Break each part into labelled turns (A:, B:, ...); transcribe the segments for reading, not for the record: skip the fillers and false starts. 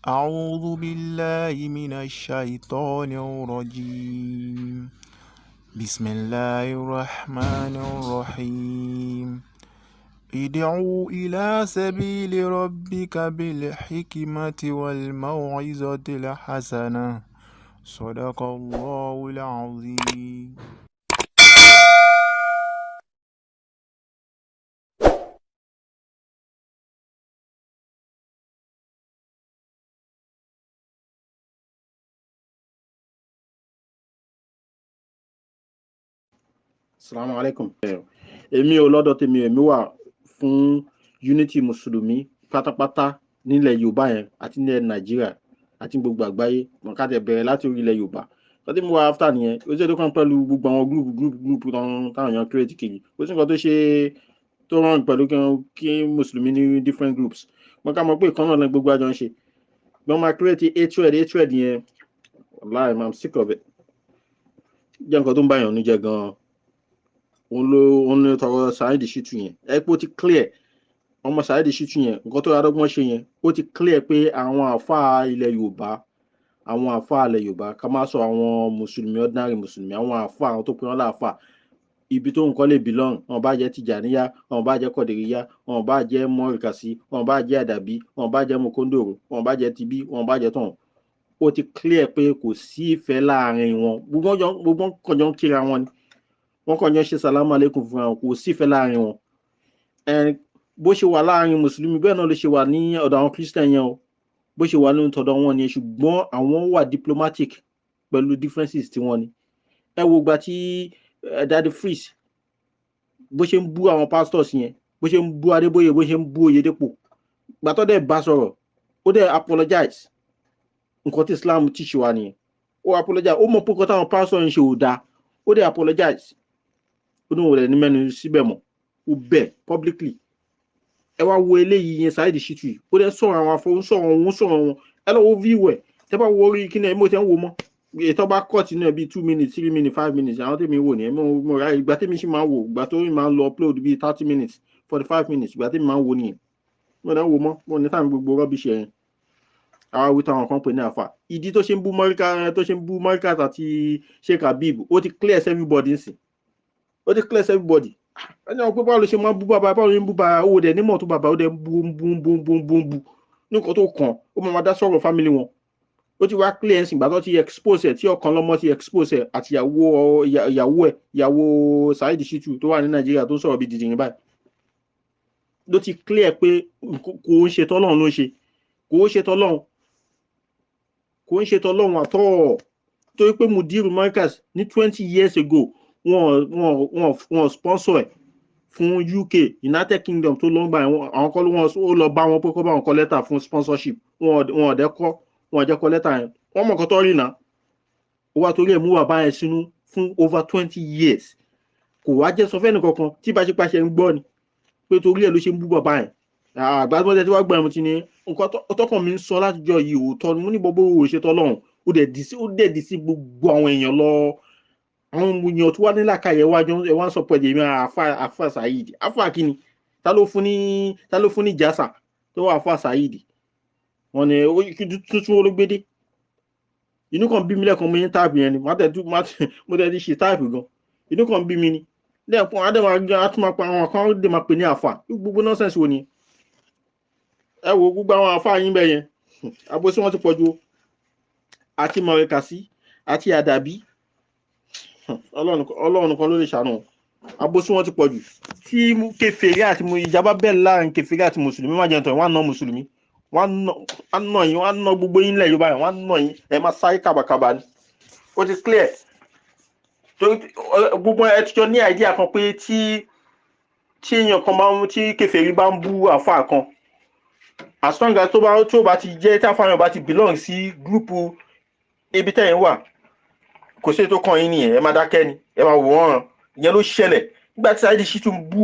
A: أعوذ بالله من الشيطان الرجيم. بسم الله الرحمن الرحيم. ادع إلى سبيل ربك بالحكمة والموعظة الحسنة. صدق الله العظيم.
B: Salamu alaikum. Èmi ò lọ́dọ̀ tèmi, èmi wà fún unity mùsùlùmí pátápátá nílẹ̀ Yorùbá yẹn àti nílẹ̀ Nàìjíríà àti gbogbo àgbáyé. Wọn ká tẹ̀ bẹ̀rẹ̀ láti orí ilẹ̀ Yorùbá. Kọ́tí mo wà after nìyẹn, ó ṣe tó kàn pẹ̀lú gbogbo àwọn group group group táwọn èèyàn create kiri. Ó sì nǹkan tó ṣe tó rọrùn pẹ̀lú kí mùsùlùmí ní different groups. Wọn ká mọ̀ pé ìkan náà ni gbogbo àjọ ń ṣe. Wọ́n máa create hatred hatred yẹn. Wallahi, I'm sick of it. Jẹ́ nǹkan tó ń bá èèyàn níjẹ́ gan-an. Òun ló tọrọ Saheed Shittu yẹn. Ẹ pé ó ti clear ọmọ Saheed Shittu yẹn, nǹkan tó radọ́gbọ́n ṣe yẹn, ó ti clear pé àwọn àáfàá ilẹ̀ Yorùbá, àwọn àáfàá ilẹ̀ Yorùbá, ká má sọ àwọn mùsùlùmí, ordinary mùsùlùmí, àwọn àáfàá, àwọn tó pe wọn láàfàá, ibi tó nǹkan lè belong, wọn bá jẹ́ Tìjàníyá, wọn bá jẹ́ Kọ̀dìríyá, wọn bá jẹ́ Mọ́rìkàsí, wọn bá jẹ́ Àdàbí, wọn bá jẹ́ Mokondoro, wọn bá jẹ́ tibí, wọn bá jẹ́ tọ̀hún, ó ti clear pé kò sí ìfẹ́ láàrin wọn. Gbogbo kàn jọ ń kíra wọn ni, wọ́n kàn jọ ń ṣe salamu alaikum fún wọn, kò sífẹ́ láàrin wọn. Bó ṣe wà láàrin mùsùlùmí bẹ́ẹ̀ náà ló ṣe wà ní ọ̀dọ̀ àwọn christian yẹn o, bó ṣe wà nínú tọ̀dọ̀ wọn ni, ṣùgbọ́n àwọn wà diplomatic pẹ̀lú differences tí wọ́n ní. Ẹ wo ìgbà tí Daddy Freeze bó ṣe ń bú àwọn pastors yẹn, bó ṣe ń bú Adébóyè, bó ṣe ń bú Oyèdépò, ìgbà tó dẹ̀ bá sọ̀rọ̀, ó dẹ̀ apologize. Nǹkan tí Islam teach wa nìyẹn. Ó apologize, ó mọ̀ pé nǹkan táwọn pastors ń ṣe ò dáa, ó dẹ̀ apologize, ó ní òun rẹ̀ ní mẹ́nu síbẹ̀ mọ́, ó bẹ̀ publicly. Ẹ wá wo eléyìí yẹn, Saheed Shittu yìí, ó dẹ̀ sọ̀rọ̀ àwọn afọ, ń sọ̀rọ̀ òun, sọ̀rọ̀ wọn. Ẹ lọ wo view ẹ̀, tẹ́ bá wo orí kíni ẹ̀, mo ti ń wo mọ́ ètò bá cut inú ẹ̀ bíi 2 minutes, 3 minutes, 5 minutes. Àwọn tèmi wò nìyẹn. Mo ra ìgbà tèmi sì máa ń wò, ìgbà tó máa ń lọ upload bíi 30 minutes, 45 minutes, ìgbà tèmi máa ń wò nìyẹn. Mo dẹ̀ ń wo mọ́, mo ní táwọn gbogbo rubbish yẹn. Àwa wí táwọn kan pè ní àfà, ìdí tó ṣe ń bú Mọ́ríkà, tó ṣe ń bú Mọ́ríkà àti Sheikh Habib, ó ti clear everybody nsìn, ó ti clear everybody. Ẹni àwọn pé báwo ló ṣe máa ń bú bàbá, báwo ló ń bú bàbá, owó dẹ̀ nímọ̀ tó bàbá, ó dẹ̀ ń bú ń bú ń bú ń bú ń bú ń bú ní nǹkan tó kàn, ó máa dá sọ̀rọ̀ family wọn. Ó ti wá clear nsìn, ìgbà tó ti expose ẹ̀, tí ọ̀kan lọ́mọ ti expose ẹ̀ àti ìyàwó ẹ̀, ìyàwó Saheed Shittu tó wà ní Nàìjíríà tó ń sọ̀rọ̀ bíi dìdìrín báyìí, ló ti clear pé kò ń ṣe tọ́lọ́run ló ń ṣe, kò ń ṣe tọ́lọ́run, kò ń ṣe tọ́lọ́run àtọ́, torí pé Mudiru Markaz ní 20 years ago, wọ́n sponsor ẹ̀ fún UK, United Kingdom tó ló ń gbà. Àwọn kọ́ wọn, ó lọ bá wọn pé kó bá wọn kọ lẹ́tà fún sponsorship. Wọn ò dẹ́ kọ́, wọn ò jẹ́ kọ lẹ́tà yẹn. Wọ́n mọ̀ nǹkan tó rí náà. Ó wá torí ẹ̀ mú bàbá yẹn sínú fún over 20 years, kò wá jẹ́ sọ fẹ́ni kankan tí ìbáṣepàṣẹ ń gbọ́ ni pé torí ẹ̀ ló ṣe ń bú bàbá yẹn. Àgbà tó ti wá gbà mo ti ní nǹkan tọkàn mi ń sọ látijọ́ yìí, òótọ́ ni. Mo ní bọ́bọ́ òwò ṣe tọ́lọ́run, ó dẹ̀ dì sí gbogbo àwọn èèyàn lọ, àwọn èèyàn tó wá nílàkàyè wájú ẹ wá ń sọ pẹ̀lú èmi àfa, àfa Saheed, àfa kínni? Ta ló fún ní jásà tó wà àfa Saheed? Wọn ni tuntun ológbédé. Inú kan bí mi lẹ́ẹ̀kan, mo ní type yẹn ni mo tẹ̀ ti ṣe type gan, inú kan bí mi ni lẹ́ẹ̀kan. Adé máa tún máa pa àwọn kan dé, máa pè ní àfa. Gbogbo nonsense wo ni? Ẹ wo gbogbo àwọn àfa yín bẹ́ẹ̀ yẹn, àbòsí wọn ti pọ̀ ju àti Mọ̀rẹ́kàsí àti Àdàbí. Ọlọ́run kan ló lè ṣàánú, àbòsí wọn ti pọ̀ jù. Tí kèfèrí àti ìjàmbá bẹ́ẹ̀ láàrin kèfèrí àti mùsùlùmí, má jẹun tán, wọ́n á ná mùsùlùmí, wọ́n á ná yín, wọ́n á ná gbogbo yín lẹ̀ Yorùbá yẹn, wọ́n á ná yín, ẹ máa sáré kàbàkàbà ni. Ó ti clear torí gbogbo ẹ ti jọ ní idea kan pé tí èèyàn kan máa ń, tí kèfèrí bá ń bú àfáà kan, as long as tó bá ti jẹ́ tí àfáà yẹn bá ti belong sí group ibi tẹ́yìn wà, kò sí ètò kan yín nìyẹn, ẹ máa dákẹ́ ni, ẹ máa wò wọ́n ràn. Ìyẹn ló ṣẹlẹ̀ nígbà tí Saheed Shittu bú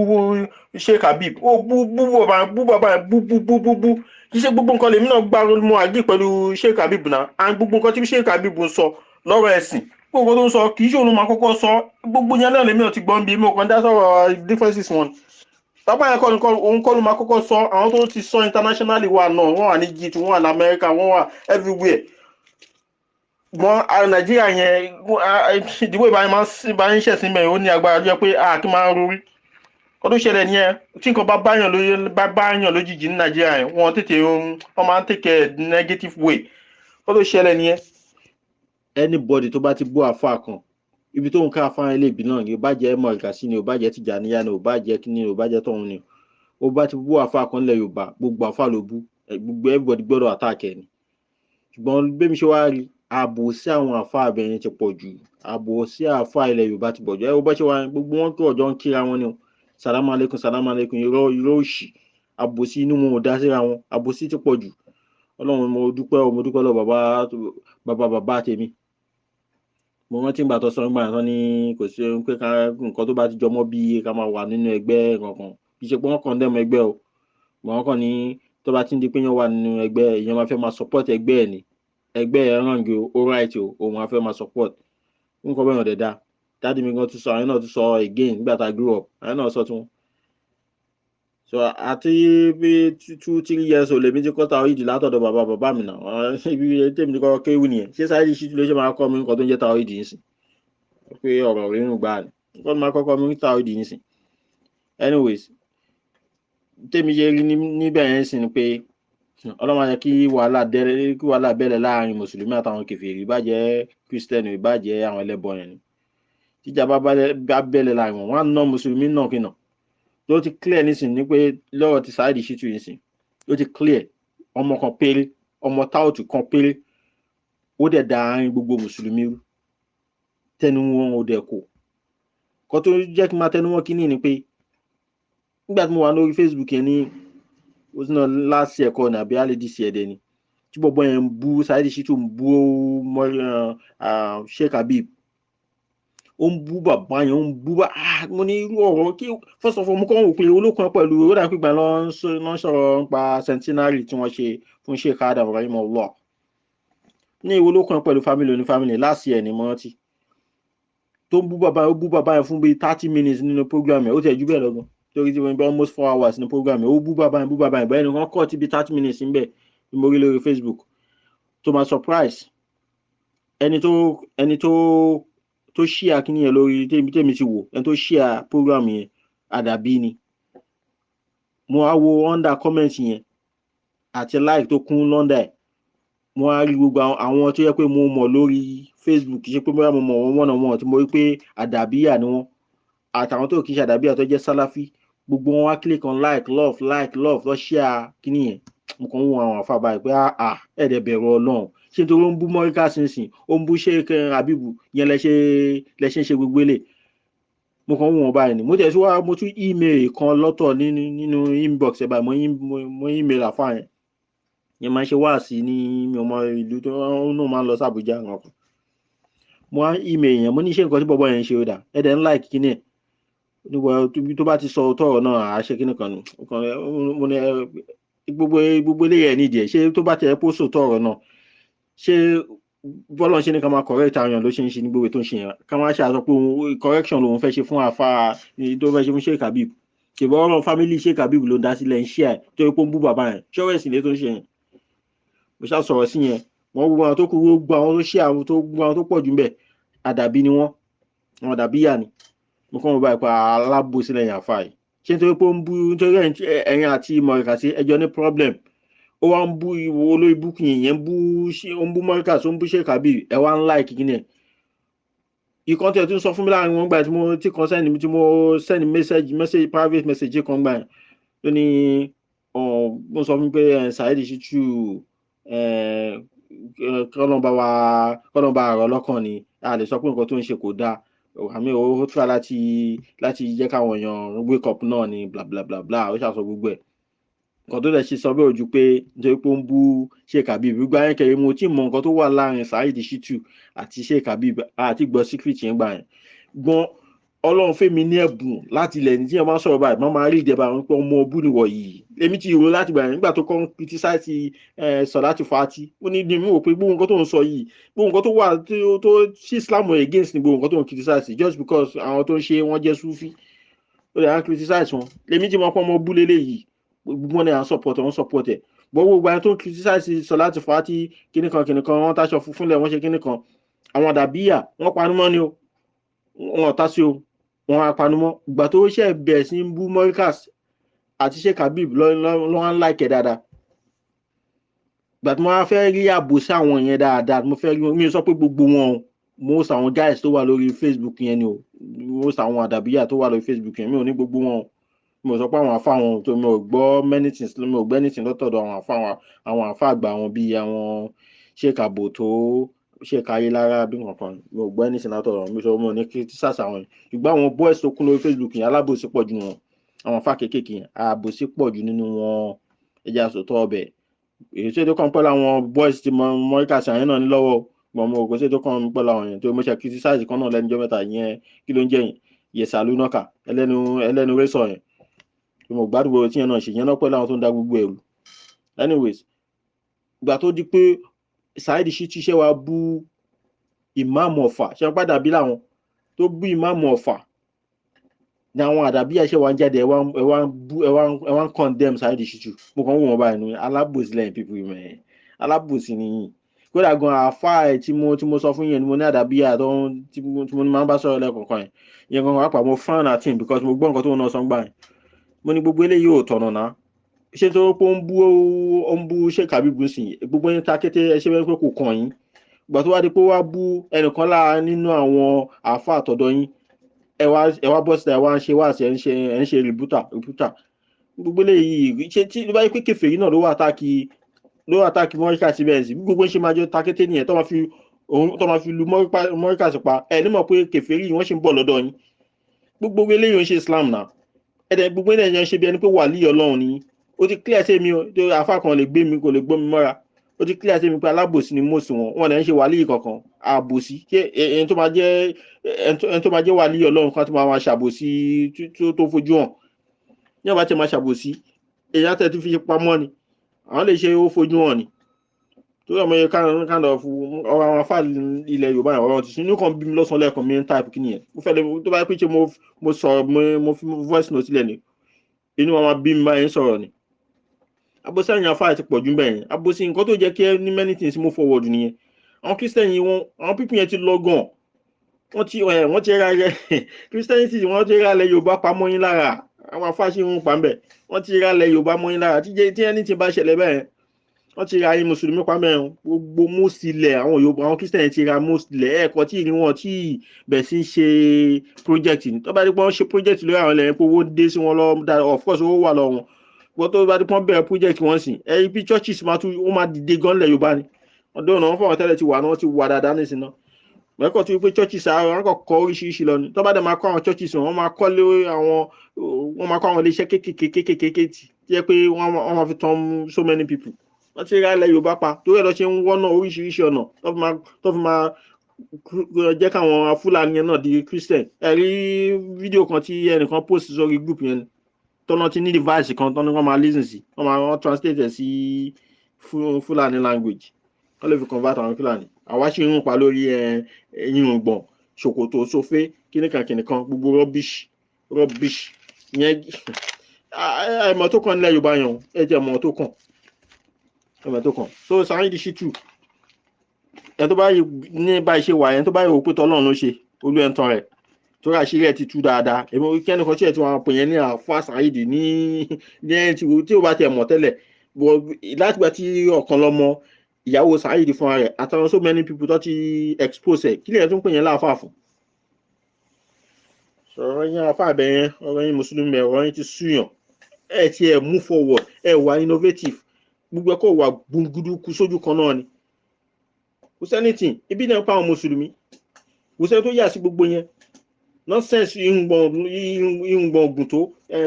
B: Sheikh Habib. Ó bú bú bàbá, bú bàbá, bú bú bú bú bú. Kì í ṣe gbogbo nǹkan lèmi náà gbá mo agree pẹ̀lú Sheikh Habib náà, and gbogbo nǹkan tí Sheikh Habib ń sọ lọ́rọ̀ ẹ̀sìn, gbogbo nǹkan tó ń sọ, kì í ṣe òun máa kọ́kọ́ sọ. Gbogbo yẹn náà lèmi náà ti gbọ́n bí mo kàn dá sọ̀rọ̀ differences wọn. Bàbá yẹn kọ́ ni òun kọ́ ló máa kọ́kọ́ sọ. Àwọn tó ti sọ internationally wà náà, wọ́n wà ní Egypt, wọ́n wà ní America, wọ́n wà everywhere. Gbọ́n Nàìjíríà yẹn, ìdìbò ìbáyẹn máa ń ṣẹ̀sìn mẹ́rin, ó ní agbára jẹ́ pé a kì í máa ń rorí. Ọdún ṣẹlẹ̀ nìyẹn, tí nǹkan bá báyàn lójijì ní Nàìjíríà yẹn, wọ́n tètè wọ́n máa ń take a negative way. Ọdún ṣẹlẹ̀ nìyẹn. Anybody tó bá ti bú àfa kan, ibi tó ń ká àfa yẹn lè bí náà ni, ò bá jẹ́ Mọ̀rìkàsí ni, ò bá jẹ́ Tìjàníyà ni, ò bá jẹ́ kíní ni, ò bá jẹ́ tọ̀hún ni, ó bá ti bú àfa kan lẹ̀ Yorùbá, gbogbo àfa ló bú, gbogbo everybody gbọ́dọ̀ attack ẹ̀ ni. Ṣùgbọ́n bẹ́ẹ̀ mi ṣe wá rí, ààbò sí àwọn àfa abẹ́yẹn ti pọ̀ jù, ààbò sí àfa ilẹ̀ Yorùbá ti pọ̀ jù. Ẹ wo bá ṣe wá, gbogbo wọn tó ọjọ́ ń kíra wọn ni o, salamu aleykum, salamu aleykum, irọ́ irọ́ òṣì, àbòsí inú wọn ò dá síra wọn, àbòsí ti pọ̀ jù. Ọlọ́run, mo dúpẹ́ o, mo dúpẹ́ lọ bàbá bàbá bàbá tèmi. Mo rántí ìgbà tó sọ nígbà tán ní kò sí pé ká nǹkan tó bá ti jọmọ́ bí ká máa wà nínú ẹgbẹ́ kankan, kì í ṣe pé wọ́n kàn dẹ́mu ẹgbẹ́ o, wọ́n kàn ní tó bá ti ń di pé yẹn wà nínú ẹgbẹ́, èèyàn máa fẹ́ máa support ẹgbẹ́ ẹ̀ ni, ẹgbẹ́ ẹ̀ wrong o, ó right o, òun á fẹ́ máa support nǹkan bẹ́ẹ̀. Ọ̀dẹ̀ dá daddy mi gan tún sọ, àwọn náà tún sọ again nígbà tá a grew up, àwọn náà sọ tún so. Àti bí 2-3 years old lèmi ti kọ́ tàwíìdì látọ̀dọ̀ bàbá bàbá mi náà. Ibi tèmi ti kọ́ kéwù nìyẹn. Ṣé Saheed Shittu ló ṣe máa kọ́ mi nǹkan tó ń jẹ́ tàwíìdì yìí sìn? Pé ọ̀rọ̀ rírùn gbà ní nǹkan tó máa kọ́kọ́ mi ní tàwíìdì yìí sìn. Anyways, tèmi ṣe rí níbẹ̀ yẹn sìn ni pé Ọlọ́run máa jẹ́ kí wàhálà dẹ́rẹ́, kí wàhálà bẹ̀rẹ̀ láàrin mùsùlùmí àtàwọn kèfèrí, ìbàjẹ́ kírísítẹ́nì, ìbàjẹ́ àwọn ẹlẹ́bọ yẹn ni. Tíjà bá bẹ̀rẹ̀ láàrin wọn, wọn á ná mùsùlùmí náà kìnà. Tó ti clear nísìn ní pé lọ́rọ̀ ti Saheed Shittu yìí sìn, ó ti clear, ọmọ kan péré, ọmọ táòtù kan péré, ó dẹ̀ da àárín gbogbo mùsùlùmí rú, tẹnu wọn ò dẹ̀ kò kọ́. Tó jẹ́ kí n máa tẹnu wọn kínní ni pé nígbà tí mo wà lórí Facebook yẹn ní ó sì náà last year kọ́ ní àbí alẹ́ this year dẹ̀ ni, tí bọ̀bọ̀ yẹn ń bú Saheed Shittu, ń bú Sheikh Habib, ó ń bú bàbá yẹn, ó ń bú bá. Mo ní irú ọ̀rọ̀ kí? First of all, mo kàn wò pé olókun pẹ̀lú ó dàbí pípa ló ń sọ̀rọ̀ nípa centenary tí wọ́n ṣe fún Sheikh Adam rahimahullah ní ìwé olókun pẹ̀lú family oní family. Last year ni mo rántí tó ń bú bàbá yẹn. Ó bú bàbá yẹn fún bíi 30 minutes nínú program yẹn. Ó tẹ̀ jù bẹ́ẹ̀ lọ gan, torí tí wọ́n bí almost 4 hours ní program yẹn. Ó bú bàbá yẹn, bú bàbá yẹn bẹ́ẹ̀ ni wọ́n kọ́ ti bí 30 minutes níbẹ̀ ní mo rí lórí Facebook. To my surprise, ẹni tó tó share kíní yẹn lórí tèmi ti wò, ẹni tó share program yẹn, àdàbí ni. Mo á wo under comment yẹn àti like tó kún lọ́ndà ẹ̀, mo á rí gbogbo àwọn tó yẹ pé mo mọ̀ lórí Facebook, kì í ṣe pé bóyá mo mọ̀ wọ́n one on one, tí mo rí pé àdàbíyà ni wọ́n, àtàwọn tó kì í ṣe àdàbíyà tó jẹ́ sálàfí, gbogbo wọn wá click on like, love, like, love, lọ share kíní yẹn. Mo kàn ń wo àwọn àfa báyìí pé ah, ẹ̀ẹ́dẹ̀ bẹ̀rù Ọlọ́run. Ṣé nítorí ó ń bú mọ́ríkà sínsìn, ó ń bú Sheikh Habibu yẹn, lẹ́ṣẹ̀ ń ṣe gbogbo èlé? Mo kàn ń wò wọ́n báyìí ni. Mo tẹ̀ sí wá, mo tún email kan lọ́tọ̀ nínú inbox ẹ̀ báyìí. Mo email àfa yẹn. Yẹn máa ń ṣe wáàsí ní, mi ò mọ ìlú tó náà, máa ń lọ sí Àbújá nǹkan. Mo wá email yẹn, mo ní ṣé nǹkan tí bọ́bọ́ yẹn ń ṣe ó dà? Ẹ̀ dẹ̀ ń like kíní ẹ̀ nígbà tó bá ti sọ òótọ́ ọ̀rọ̀ náà, à ṣe kíní kan nù. Mo ní gbogbo eléyìí ẹ̀ nídìí ẹ̀. Ṣé tó bá tiẹ̀ pósò tọ̀ ọ̀rọ̀ náà, ṣé bọ́lá ṣe ní ká máa correct àwọn èèyàn ló ṣe ń ṣe ní gbogbo tó ń ṣe yẹn? Ká máa ṣe àsọ pé òun correction lòun fẹ́ ṣe fún àfa tó fẹ́ ṣe fún Sheikh Habib. Ṣèbọ̀ ọ̀rọ̀ family Sheikh Habib ló ń dá sílẹ̀ ń ṣe ẹ̀ tó yẹ kó ń bú bàbá yẹn, ṣọ́rọ̀ ẹ̀sìn lé tó ń ṣe yẹn? Mo ṣá sọ̀rọ̀ sí yẹn. Wọ́n gbogbo àwọn tó kú, gbogbo àwọn tó ṣe, àwọn tó gbogbo àwọn tó pọ̀ jù ń bẹ̀, àdàbí ni wọ́n, àwọn àdàbí yà ni. Mo kàn wọ́n báyìí pa alábòsí lẹ́yìn àfa yìí. Ṣé nítorí pé ó ń bú, nítorí ẹ̀yin àti Mọ̀rìkàsí ẹjọ́ ní problem, ó wá ń bú ìwò olórí búkú yẹn, yẹn ń bú, ó ń bú Mọ̀rìkàsí, ó ń bú Sheikh Habib, ẹ wá ń like kíní ẹ̀? Ìkan tí ẹ tún sọ fún mi láàrin wọn gbà tí mo tí kan send mi, tí mo send message, private message kan gbà yẹn, ló ní mo sọ fún mi pé Saheed Shittu, kọ́nà wa, kọ́nà bá àrọ̀ lọ́kàn ni, a lè sọ pé nǹkan tó ń ṣe kò dáa, àmì ó try láti jẹ́ káwọn èèyàn wake up náà ni, bla bla bla bla. Ó ṣàṣọ gbogbo ẹ̀. Nǹkan tó dẹ̀ ṣe sọ bẹ́ẹ̀ ojú pé nítorí pé ó ń bú Sheikh Habib gbogbo ayé kẹrin. Mo tí mọ nǹkan tó wà láàrin Saheed Shittu àti Sheikh Habib àti gbọ́ secret yẹn gbà yẹn gbọ́n. Ọlọ́run fẹ́mi ní ẹ̀bùn láti ilẹ̀ ní tí yẹn máa ń sọ̀rọ̀ báyìí, máa máa rí ìdẹ́ba àwọn pé ọmọ ọbú ni wọ̀nyí. Èmi ti rò láti gbà yẹn nígbà tó kọ́ ń criticize Sọ̀láàtì Fàtí. Ó ní ní mi wò pé gbogbo nǹkan tó ń sọ yìí, gbogbo nǹkan tó wà tó sí Islam against ni gbogbo nǹkan tó ń criticize, just because àwọn tó ń ṣe wọ́n jẹ́ Sufi. Ó lè à ń criticize wọn. Lèmi tí mo pọ́n mọ́ bú lélẹ́yìí, gbogbo wọn ni à ń support, wọn support ẹ̀. Gbogbo àwọn tó ń criticize Sọláàtì Fàátì kíní kan kíní kan, wọ́n táṣọ funfun lẹ̀, wọ́n ṣe kíní kan. Àwọn àdàbíyà wọ́n panumọ́ ni o, wọn ò tá sí o, wọ́n á panumọ́. Ìgbà tó ṣe bẹ̀rẹ̀ sí ń bú Morikas àti Sheikh Habib ló ń láìkẹ́ dáadáa. Ìgbà tí mo wá fẹ́ rí àbòsí àwọn yẹn dáadáa, mo fẹ́ rí wọn. Mi ò sọ pé gbogbo wọn o, most àwọn guys tó wà lórí Facebook yẹn ni o, most àwọn àdàbíyà tó wà lórí Facebook yẹn, mi ò ní gbogbo wọn o. Mi ò sọ pé àwọn àfa wọn tó, mi ò gbọ́ many things, mi ò gbọ́ anything lọ́tọ̀dọ̀ àwọn àfa wọn, àwọn àfa àgbà wọn bíi àwọn Sheikh Aboto, Sheikh Ayélára bí nǹkan, mi ò gbọ́ anything látọ̀dọ̀ wọn. Mi sọ mo ní criticize àwọn yẹn, ṣùgbọ́n àwọn boys tó kún lórí Facebook yẹn, alábòsí pọ̀ jù wọn. Àwọn àfa kéékèèké yẹn, àbòsí pọ̀ jù nínú wọn. Ẹja sòtọ́ ọbẹ̀ èyí tó kàn pẹ̀lú àwọn boys tí mo Morikas àyẹn náà ní lọ́wọ́ gbọ̀n, mo kò sí tó kàn pẹ̀lú àwọn yẹn tó mo ṣe criticize kan náà lẹ́nu jọ́ mẹ́ta yẹn. Kí ló ń jẹ́ yẹn? Yẹ̀sà lónàkà ẹlẹ́nu ẹlẹ́nu rẹ́sọ̀ yẹn, mo gbádùn gbogbo tí yẹn náà ṣe yẹn náà pẹ̀lú àwọn tó ń da gbogbo ẹ̀rù. Anyways, ìgbà tó di pé Saheed Shittu ṣe wá bú ìmáàmù Ọ̀fà, ṣe wọ́n padà bí làwọn tó bú ìmáàmù Ọ̀fà ní àwọn àdàbí ẹ̀ṣẹ̀ wa ń jáde, ẹ wá ń bú, ẹ wá ń condemn Saheed Shittu. Mo kàn ń wò wọ́n báyìí nù, alábòsí lẹ́yìn people yìí, alábòsí nìyí. Kódà gan àáfà ẹ̀ tí mo sọ fún yẹn ni mo ní àdàbíyà tó tí mo ní máa ń bá sọ̀rọ̀ lẹ́ẹ̀kọ̀ọ̀kan yẹn, ìyẹn gan wàá pa mo frown at him because mo gbọ́ nǹkan tó ń náà sọ ń gbà yẹn. Mo ní gbogbo eléyìí ò tọ̀nà náà. Ṣé tó pé ó ń bú Sheikh Habib sìn, gbogbo yín ta kété, ẹ ṣe bẹ́ẹ̀ pé kò kàn yín. Ìgbà tó wá di pé wá bú ẹnìkan lára nínú àwọn àáfà àtọ̀dọ̀ yín, ẹ wá bọ́ síta, ẹ wá ń ṣe wá sí, ẹ ń ṣe rebuttal. Gbogbo eléyìí, ṣé tí ló bá yẹ pé kèfèrí náà ló wà táàkì Morikas síbẹ̀ sí, gbogbo ń ṣe máa jọ ta kété nìyẹn, tó máa fi lu Morikas pa. Ẹ ní mọ̀ pé kèfèrí wọ́n ṣì ń bọ̀ lọ́dọ̀ yín. Gbogbo eléyìí ń ṣe Islam náà. Ẹ̀dẹ̀ gbogbo eléyìí ń ṣe bí ẹni pé wàlíì Ọlọ́run ni. Ó ti clear sí mi o, tó àfa kan lè gbé mi, kò lè gbọ́ mi mọ́ra. Ó ti clear sí mi pé alábòsí ni mọ́ọ̀sì wọn, wọn lè ń ṣe wàlíì kankan. Àbòsí, ṣé ẹni tó máa jẹ́ wàlíì Ọlọ́run kan tó máa ṣàbòsí tó fojú hàn ní ọba tí máa ṣàbòsí, èyí á tẹ̀ tó fi pamọ́ ni. Àwọn lè ṣe ó fojú hàn ni torí ọmọ yẹn kind of ọ̀rọ̀ àwọn afá ilẹ̀ Yorùbá yẹn, ọ̀rọ̀ tuntun inú kan bí mi lọ́sàn-án lẹ́ẹ̀kan, mi ń type kí nìyẹn. Mo fẹ́ lè tó bá yẹ pé ṣe mo sọ̀rọ̀, mo fi voice note sílẹ̀ ni, inú wọn máa bí mi báyìí ń sọ̀rọ̀ ni. Àbòsí àyàn afá ti pọ̀ jù bẹ́ẹ̀ yẹn. Àbòsí nǹkan tó jẹ́ kí ẹ ní many things move forward nìyẹn. Àwọn Christian yìí, wọn àwọn people yẹn ti lọ gan. Wọ́n ti ra rẹ Christianity, wọ́n ti ra ilẹ̀ Yorùbá pamọ́ yín lára. Àwọn afá ṣì ń pa ń bẹ̀, wọ́n ti ra ilẹ̀ Yorùbá mọ́ yín lára. Tí ẹni tí bá ṣẹlẹ̀ bẹ́ẹ̀, wọ́n ti ra yín mùsùlùmí pamẹ́. Gbogbo most ilẹ̀ àwọn Yorùbá, àwọn Christian ti ra most ilẹ̀ ẹ̀ẹ̀kọ́ tí ìrìn wọn tí bẹ̀ sí ṣe project ni. Tó bá dé pé wọ́n ṣe project lórí àwọn ilẹ̀ yẹn, pé owó dé sí wọn lọ, of course owó wà lọ wọn. Wọ́n tó bá dé pé wọ́n bẹ̀rẹ̀ project wọn sìn, ẹ ibi churches máa tún ó máa dìde gan lẹ̀ Yorùbá ni. Ọdún ọ̀nà wọn fọwọ́n tẹ́lẹ̀ ti wà náà, ti wà dáadáa nísìnyí náà. Mẹ́kọ̀ tó wípé churches àwọn kò kọ́ oríṣiríṣi lọ ni. Tó bá dẹ̀ máa kọ́ àwọn churches wọn, wọ́n máa kọ́ lé àwọn, wọ́n máa kọ́ àwọn iléeṣẹ́ kéékèèké kéékèèké tí jẹ́ pé wọ́n máa fi tán so many people. Wọ́n ti ra ilẹ̀ Yorùbá pa torí ẹ̀ lọ ṣe ń wọ́nà oríṣiríṣi ọ̀nà tó fi máa jẹ́ káwọn Fúlàní yẹn náà di Christian. Ẹ rí fídíò kan tí ẹnìkan post sórí group yẹn, tọ́nà ti ní device kan tọ́nà wọ́n máa listen sí, wọ́n máa wọ́n translate ẹ̀ sí Fúlàní language, wọ́n lè fi convert àwọn Fúlàní. Àwa ṣì ń pa lórí irùngbọ̀n, ṣòkòtò sófé, kíníkan kíníkan, gbogbo rubbish rubbish yẹn. Àìmọ̀ tó kàn nílẹ̀ Yorùbá yẹn o, ẹ jẹ́ mọ̀ tó kàn, ẹ̀mọ̀ tó kàn. So Saheed Shittu, ẹni tó bá ní báyìí ṣe wà yẹn, tó bá yẹ wò pé tọ́lọ́run ló ṣe olú ẹ̀ ń tan rẹ̀, torí àṣírí ẹ̀ ti tú dáadáa. Èmi kẹ́nìkan tí ẹ̀ tí wọ́n pè yẹn ní àfa Saheed ní ẹni tí ó bá tiẹ̀ mọ̀ tẹ́lẹ̀ látìgbà tí ọ̀kan lọ́mọ ìyàwó Saheed fúnra rẹ̀ àtàwọn so many people tó ti expose ẹ̀, kí lè tún pè yẹn láàfáà fún. Sọ̀rọ̀ yẹn àfáà bẹ̀ yẹn, ọ̀rọ̀ yẹn mùsùlùmí, ọ̀rọ̀ yẹn ti súyàn. Ẹ̀ tí ẹ̀ move forward, ẹ̀ wà innovative, gbogbo ẹ̀ kọ́ wà gbunguduku sójú kan náà ni. Kò sẹ́nìtì ibi náà pa àwọn mùsùlùmí, kò sẹ́ni tó yà sí gbogbo yẹn nonsense. Irùngbọ̀n ògùn tó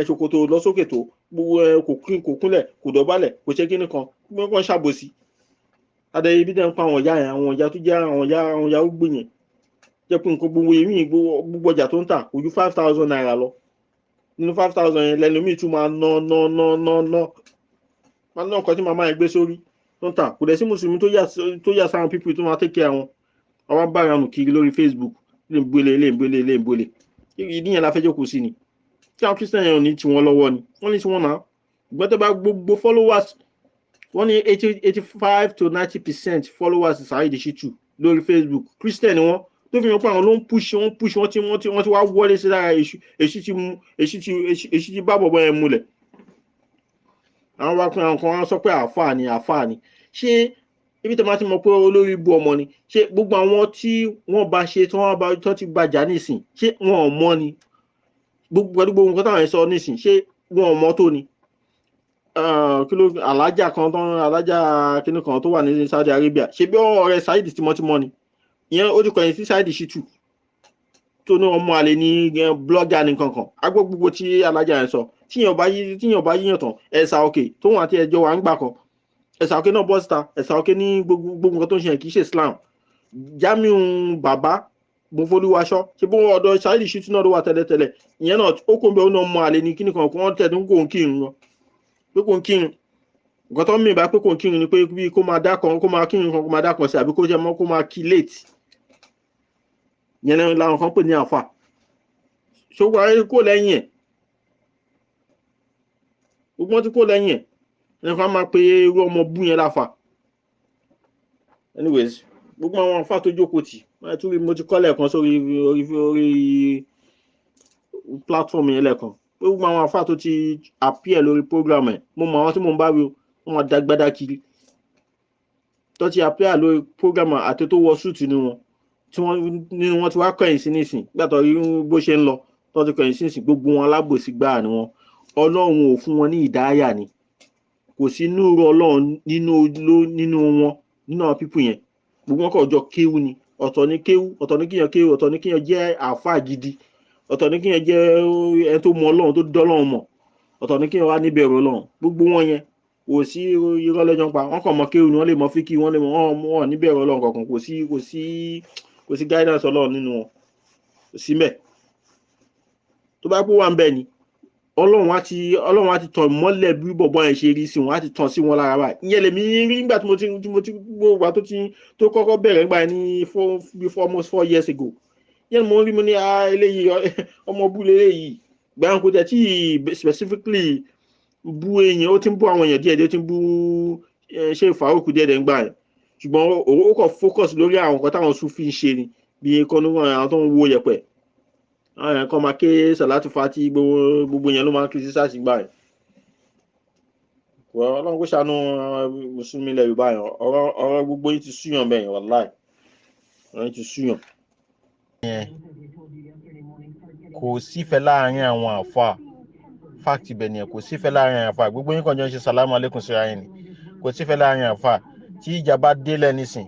B: ṣòkòtò lọ sókè tó gbogbo kò kúnlẹ̀, kò dọ̀bálẹ̀, kò ṣe kíní kan, wọ́n kàn ṣàbòsí adé. Ibi náà pa àwọn ìyá yẹn, àwọn ìyá tó jẹ́ àwọn ìyá ó gbé yẹn jẹ́ pé nǹkan gbogbo èmi, gbogbo ọjà tó ń tà kò ju ₦5,000 lọ. Nínú 5,000 yẹn lẹ́nu míì tún máa ná ná ná ná ná máa ná nǹkan tí màmá yẹn gbé sórí tó ń tà. Kò dẹ̀ sí mùsùlùmí tó yà sáwọn people tó máa take care wọn. Àwọn bára nù kiri lórí Facebook, lè ń gbélé, lè ń gbélé, lè ń gbélé. Ìdí yẹn la fẹ́ jókòó sí ni. Tí àwọn Christian yẹn ò ní tiwọn lọ́wọ́ ni, wọ́n ní tiwọn náà. Ìgbọ́n tó bá gbogbo followers wọ́n ní 85 to 90% followers Saheed Shittu lórí Facebook, Christian ni wọ́n, tó fi hàn pé àwọn ló ń push, wọ́n push, wọ́n ti wá wọlé sí lára. Èṣù, èṣù ti mú, èṣù ti bá bọ̀bọ̀ yẹn múlẹ̀. Àwọn wá pé àwọn kan wá sọ pé àáfàá ni, àáfàá ni. Ṣé ibi tó máa ti mọ̀ pé olórí ibú ọmọ ni? Ṣé gbogbo àwọn tí wọ́n bá ṣe, tí wọ́n bá tó ti bàjá nísìn, ṣé wọn ò mọ̀ ni? Gbogbo pẹ̀lú gbogbo nǹkan táwọn yẹn sọ nísìn, ṣé wọn ò mọ̀ tó ni? Kí ló alájà kan tó alájà kíní kan tó wà ní Saudi Arabia, ṣe bí ọ̀rẹ́ Saheed tímọ́tímọ́ ni? Ìyẹn ó ti kọ̀yìn sí Saheed Shittu tó ní ọmọ àlè ní blogger ní kankan. Agbó gbogbo tí alájà yẹn sọ, tíyàn bá yíyàn tán, ẹ̀sà òkè tóun àti ẹjọ́ wà ń gbà kan, ẹ̀sà òkè náà bọ́ síta. Ẹ̀sà òkè ní gbogbo gbogbo nǹkan tó ń ṣe yẹn kì í ṣe Islam. Jamiu bàbá Mofolúwaṣọ, ṣe bó ọ̀dọ̀ Saheed Shittu náà ló wà tẹ́lẹ̀tẹ́lẹ̀? Ìyẹn náà ó kó ń bẹ, ó náà mọ àlè ní kíní kan, kó wọ́n tẹ̀ ní kò ń kírun lọ, pé kò ń kírun. Nǹkan tó ń mìíràn bá pé kò ń kírun ni pé bí kó máa dá kan, kó máa kírun kan, kó máa dá kan sí, àbí kó jẹ́ mọ́ kó máa kí late. Yẹn làwọn kan pè ní àfà. Ṣòwò ayé kó lẹ́yìn ẹ̀, gbogbo wọn ti kó lẹ́yìn ẹ̀, ẹnì kan máa pe irú ọmọ bú yẹn láfà. Anyways, gbogbo àwọn àfà tó jókòó tì wọ́n tún rí, mo ti kọ́ lẹ́ẹ̀kan sórí orí platform yẹn lẹ́ẹ̀kan, gbogbo àwọn àfà tó ti appear lórí program ẹ̀, mo mọ àwọn tí mo ń bá wí o, wọ́n máa dágbádá kiri, tó ti appear lórí program àti tó wọ suit nínú wọn, tí wọ́n nínú wọn ti wá kọ̀yìn sí nísìn gbàtọ̀ rí bó ṣe ń lọ, tó ti kọ̀yìn sí nísìn. Gbogbo wọn alábòsí gbáà ni wọn. Ọlọ́run ò fún wọn ní ìdáyà ni, kò sí núrú Ọlọ́run nínú nínú wọn, nínú àwọn people yẹn. Gbogbo wọn kọ̀ jọ kéwú ni. Ọ̀tọ̀ ní kéwú, ọ̀tọ̀ ní kíyàn kéwú, ọ̀tọ̀ ní kíyàn jẹ́ àáfàá gidi, ọ̀tọ̀ ní kíyàn jẹ́ ẹni tó mọ Ọlọ́run, tó dọ́lọ́run mọ̀, ọ̀tọ̀ ní kíyàn wá níbẹ̀rù Ọlọ́run. Gbogbo wọn yẹn, kò sí, irọ́ lọ́jọ́ ń pa. Wọ́n kàn mọ kéwú ni, wọ́n lè mọ fíkì, wọ́n lè mọ wọn níbẹ̀rù Ọlọ́run kankan. Kò sí guidance Ọlọ́run nínú wọn, kò sí mẹ́. Tó bá pé wà ń bẹ̀ ni, Ọlọ́run á ti tàn mọ́lẹ̀ bí bọ̀bọ́ yẹn ṣe rí sí wọn, á ti tàn sí wọn lára báyìí. Ìyẹn lèmi rí nígbà tí mo ti gbogbo ìgbà tó kọ́kọ́ bẹ̀rẹ̀ nígbà yẹn ní before almost 4 years ago. Yẹn mo rí, mo ní, ah, eléyìí, ọmọ bú leléyìí. Gbàǹ kò tẹ̀ tí specifically bú èèyàn, ó ti ń bú àwọn èèyàn díẹ̀ díẹ̀, ó ti ń bú ṣé Farouk díẹ̀ díẹ̀ ń gbà yẹn, ṣùgbọ́n ó kàn focus lórí àwọn nǹkan táwọn Sufi ń ṣe ni, bí kọ́nú àwọn tó ń wo yẹ̀pẹ̀, àwọn èèyàn kan máa ké sàlátù fati, gbogbo yẹn ló máa ń criticize gbà yẹn. Ọlọ́run kó ṣàánú mùsùlùmí ilẹ̀ Yorùbá yẹn. Ọ̀rọ̀ gbogbo yìí ti súyàn bẹ́ẹ̀ yẹn, wàláì, ọ̀rọ̀ yìí ti súyàn. Kò sífẹ̀ẹ́ láàrin àwọn àfa, fact ibẹ̀ nìyẹn. Kò sífẹ̀ẹ́ láàrin àwọn àfa. Gbogbo yín kàn jọ ń ṣe sàlámù alẹ́kùn síra yín ni. Kò sífẹ̀ẹ́ láàrin àfa. Tí ìjà bá délẹ̀ nísìn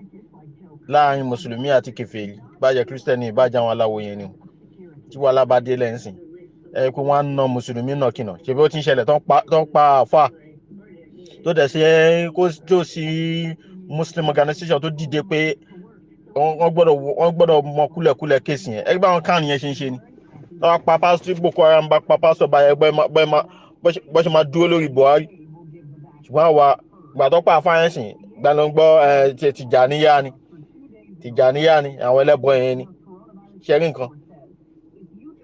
B: láàrin mùsùlùmí àti kèfèrí, bájẹ́ kírísítẹ́nì, bájẹ́ àwọn aláwo yẹn ni o, tí wàhálà bá délẹ̀ nísìn, ẹ pé wọ́n á na mùsùlùmí náà kìnà. Ṣe bí ó ti ń ṣẹlẹ̀ tó ń pa àfa, tó dẹ̀ sí kó tó sí Muslim organization tó dìde pé wọ́n gbọ́dọ̀ mọ kúlẹ̀kúlẹ̀ case yẹn. Ẹgbẹ́ àwọn kan yẹn ṣe ń ṣe ni wọ́n pa pásítọ̀ Boko Haram, bá pa pásítọ̀ báyẹn, bọ́ ṣe máa dúró lórí Buhari. Ṣùgbọ́n àwa gbàtọ́ pa àfáyẹ́sìn gbangbọ́ ẹ, Tìjàníyà ni, Tìjàníyà ni, àwọn ẹlẹ́bọ yẹn ni. Ṣe rí nǹkan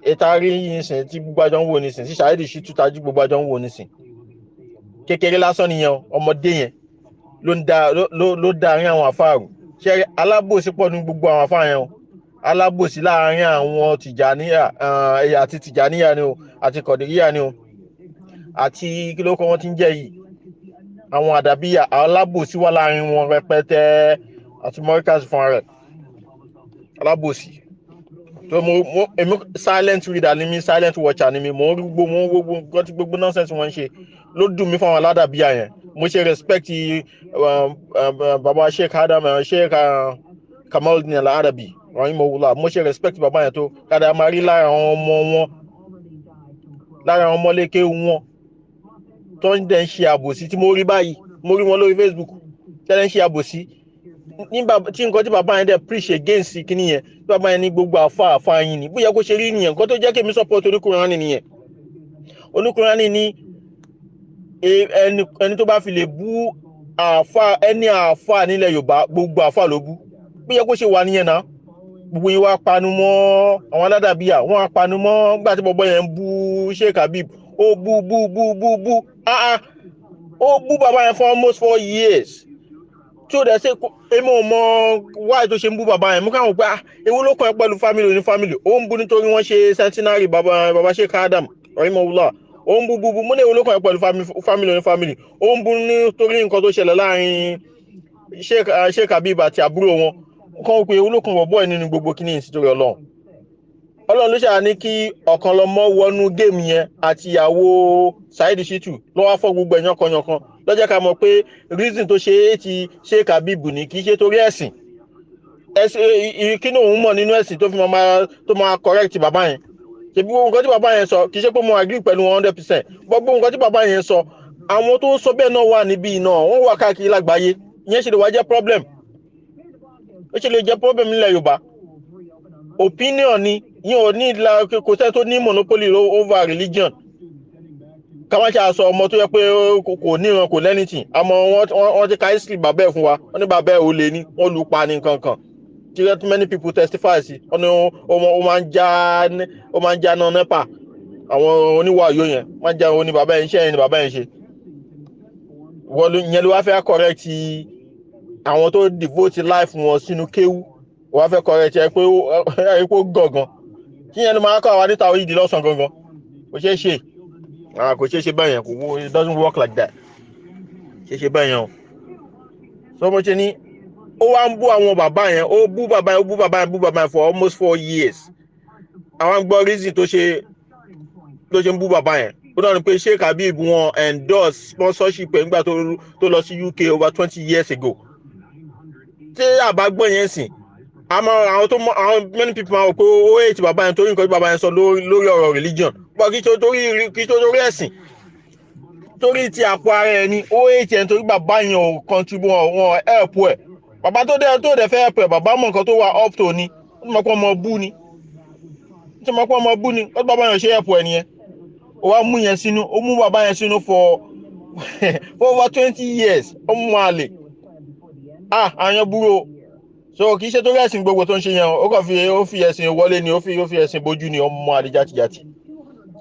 B: ètò àrí yìí sìn tí gbogbo àjọ ń wò nísìn, sí Saheed Shittu tajú gbogbo àjọ ń wò nísìn, kékeré lásán nìyẹn. Ọmọdé yẹn ló ń da ló da àárín àwọn àfáàrù. Ṣe alábòsí pọ̀ ní gbogbo àwọn àfáà yẹn o. Alábòsí láàárín àwọn Tìjàníyà àti Tìjàníyà ni o, àti Kọ̀dìríyà ni o, àti kí ló kọ́ wọ́n ti ń jẹ́ yìí, àwọn àdàbíyà. Alábòsí wà láàrin wọn rẹpẹtẹ, àti mọ́ríkàsì fúnra rẹ̀ alábòsí tó. Mo èmi silent reader ni mi, silent watcher ni mi. Mo ń rí gbogbo, mo ń gbogbo nǹkan tí gbogbo nonsense wọn ń ṣe. Ló dùn mí fún àwọn aládàbíyà yẹn. Mo ṣe respect baba Sheikh Adam, Sheikh Kamaldeen Al-Adabi rahimahullah. Mo ṣe respect baba yẹn tó kádà máa rí lára àwọn ọmọ wọn, lára àwọn ọmọléke wọn tó ń dẹ̀ ń ṣe àbòsí tí mo rí báyìí. Mo rí wọn lórí Facebook tẹ́lẹ̀ ń ṣe àbòsí nígbà tí nǹkan tí bàbá yẹn dẹ̀ preach against kíní yẹn, tí bàbá yẹn ní gbogbo àfa yín ni bóyá kó ṣe rí nìyẹn. Nǹkan tó jẹ́ kí èmi support oníkùránì nìyẹn. Oníkùránì ní ẹni tó bá fi lè bú àfa, ẹni àfa nílẹ̀ Yorùbá, gbogbo àfa ló bú. Bóyá kó ṣe wà nìyẹn náà. Gbogbo yín wá panu mọ́ àwọn aládàbíyà, wọ́n á panu mọ́ nígbà tí bọ̀bọ́ yẹn ń bú Sheikh Habib. Ó bú bú bú bú bú, ah ah, ó bú bàbá yẹn for almost 4 years tí ó dẹ̀ ṣe. Èmi ò mọ why tó ṣe ń bú bàbá yẹn. Mú káwọn pé, ah, èwo ló kàn ẹ́ pẹ̀lú family oní family? Ó ń bú nítorí wọ́n ṣe centenary bàbá, bàbá Sheikh Adam rahimahullah. Ó ń bú bú bú. Mú ní èwo ló kàn ẹ́ pẹ̀lú family oní family? Ó ń bú nítorí nǹkan tó ṣẹlẹ̀ láàrin Sheikh Habib àti àbúrò wọn kàn pé èwo ló kàn bọ̀bọ́ ẹ̀ nínú gbogbo kíní ìsìtorí Ọlọ́run. Ọlọ́run ló ṣàní kí ọ̀kan lọ́mọ wọnú game yẹn àti ìyàwó Saheed Shittu lọ́wọ́ fọ́ gbogbo ẹ̀ yánkanyànkan lọ́jọ́ ká mọ̀ pé reason tó ṣe é ti Sheikh Habib ní kì í ṣe torí ẹ̀sìn. Ẹ̀sìn kí ni òun mọ̀ nínú ẹ̀sìn tó fi máa tó máa correct bàbá yẹn? Ṣebí gbogbo nǹkan tí bàbá yẹn sọ, kì í ṣe pé mo agree pẹ̀lú 100%, gbogbo nǹkan tí bàbá yẹn sọ, àwọn tó ń sọ bẹ́ẹ̀ náà wà níbí náà, wọ́n wà káàkiri lágbàáyé. Ìyẹn ṣe lè wá jẹ́ problem? Ó ṣe lè jẹ́ problem nílẹ̀ Yorùbá? Opinion ni yín ò ní ìlà. Kò sẹ́ni tó ní monopoly over religion. Káwọn ṣe àṣọ ọmọ tó yẹ pé kò níran, kò lẹ́nìtì, àmọ́ wọ́n ti ka history bàbá ẹ̀ fún wa. Wọ́n ní bàbá ẹ̀ ò lè ní wọ́n lù pa ní nǹkan kan tí many people testify sí. Wọ́n ní ó máa ń já náà NEPA, àwọn oníwàyó yẹn máa ń já. Oní bàbá ẹ̀ ń ṣe ẹ̀ ní bàbá ẹ̀ ń ṣe wọ́n yẹn ló wá fẹ́ correct àwọn tó devote life wọn sínú kéwú. Wọ́n wá fẹ́ correct ẹ pé ó gọ̀gàn kí yẹn ló máa kọ́ àwa níta òyìnbí lọ́sàn gangan. Kò ṣeé ṣe, kò ṣeé ṣe bẹ́ẹ̀ yẹn. Kò wo, it doesn't work like that. Ṣeé ṣe bẹ́ẹ̀ yẹn o. So mo ṣe ní ó wá ń bú àwọn bàbá yẹn, ó bú bàbá yẹn, ó bú bàbá yẹn, bú bàbá yẹn for almost 4 years. Àwọn gbọ́ reason tó ṣe ń bú bàbá yẹn, ó náà ní pé Sheikh Habib wọn endorse sponsorship ẹ̀ nígbà tó lọ sí UK over 20 years ago. Tí àbá gbọ́ yẹn sìn, àmọ́ àwọn tó mọ àwọn many people máa wò pé ó hate bàbá yẹn torí nǹkan tí bàbá yẹn sọ lórí ọ̀rọ̀ religion, but kì í ṣe torí ẹ̀sìn, torí ti àpò ara ẹ̀ ni. Ó hate ẹ̀ nítorí bàbá yẹn ò contribute, wọn help ẹ̀. Bàbá tó dẹ̀ fẹ́ help ẹ̀, bàbá mọ̀ nǹkan tó wà up to ni. Ó mọ̀ pé ọmọ bú ni, ó mọ̀ pé ọmọ bú ni. Ó bàbá yẹn ò ṣe help ẹ̀ nìyẹn. Ó wá mú yẹn sínú, ó mú bàbá yẹn sínú for over 20 years. Ó mú àlè, ah, àyàn búrò. So kì í ṣe torí ẹ̀sìn gbogbo tó ń ṣe yẹn o. Ó kàn fi, ó fi ẹ̀sìn wọlé ni, ó fi ẹ̀sìn bójú ni. Ọmọ àlè játijàti,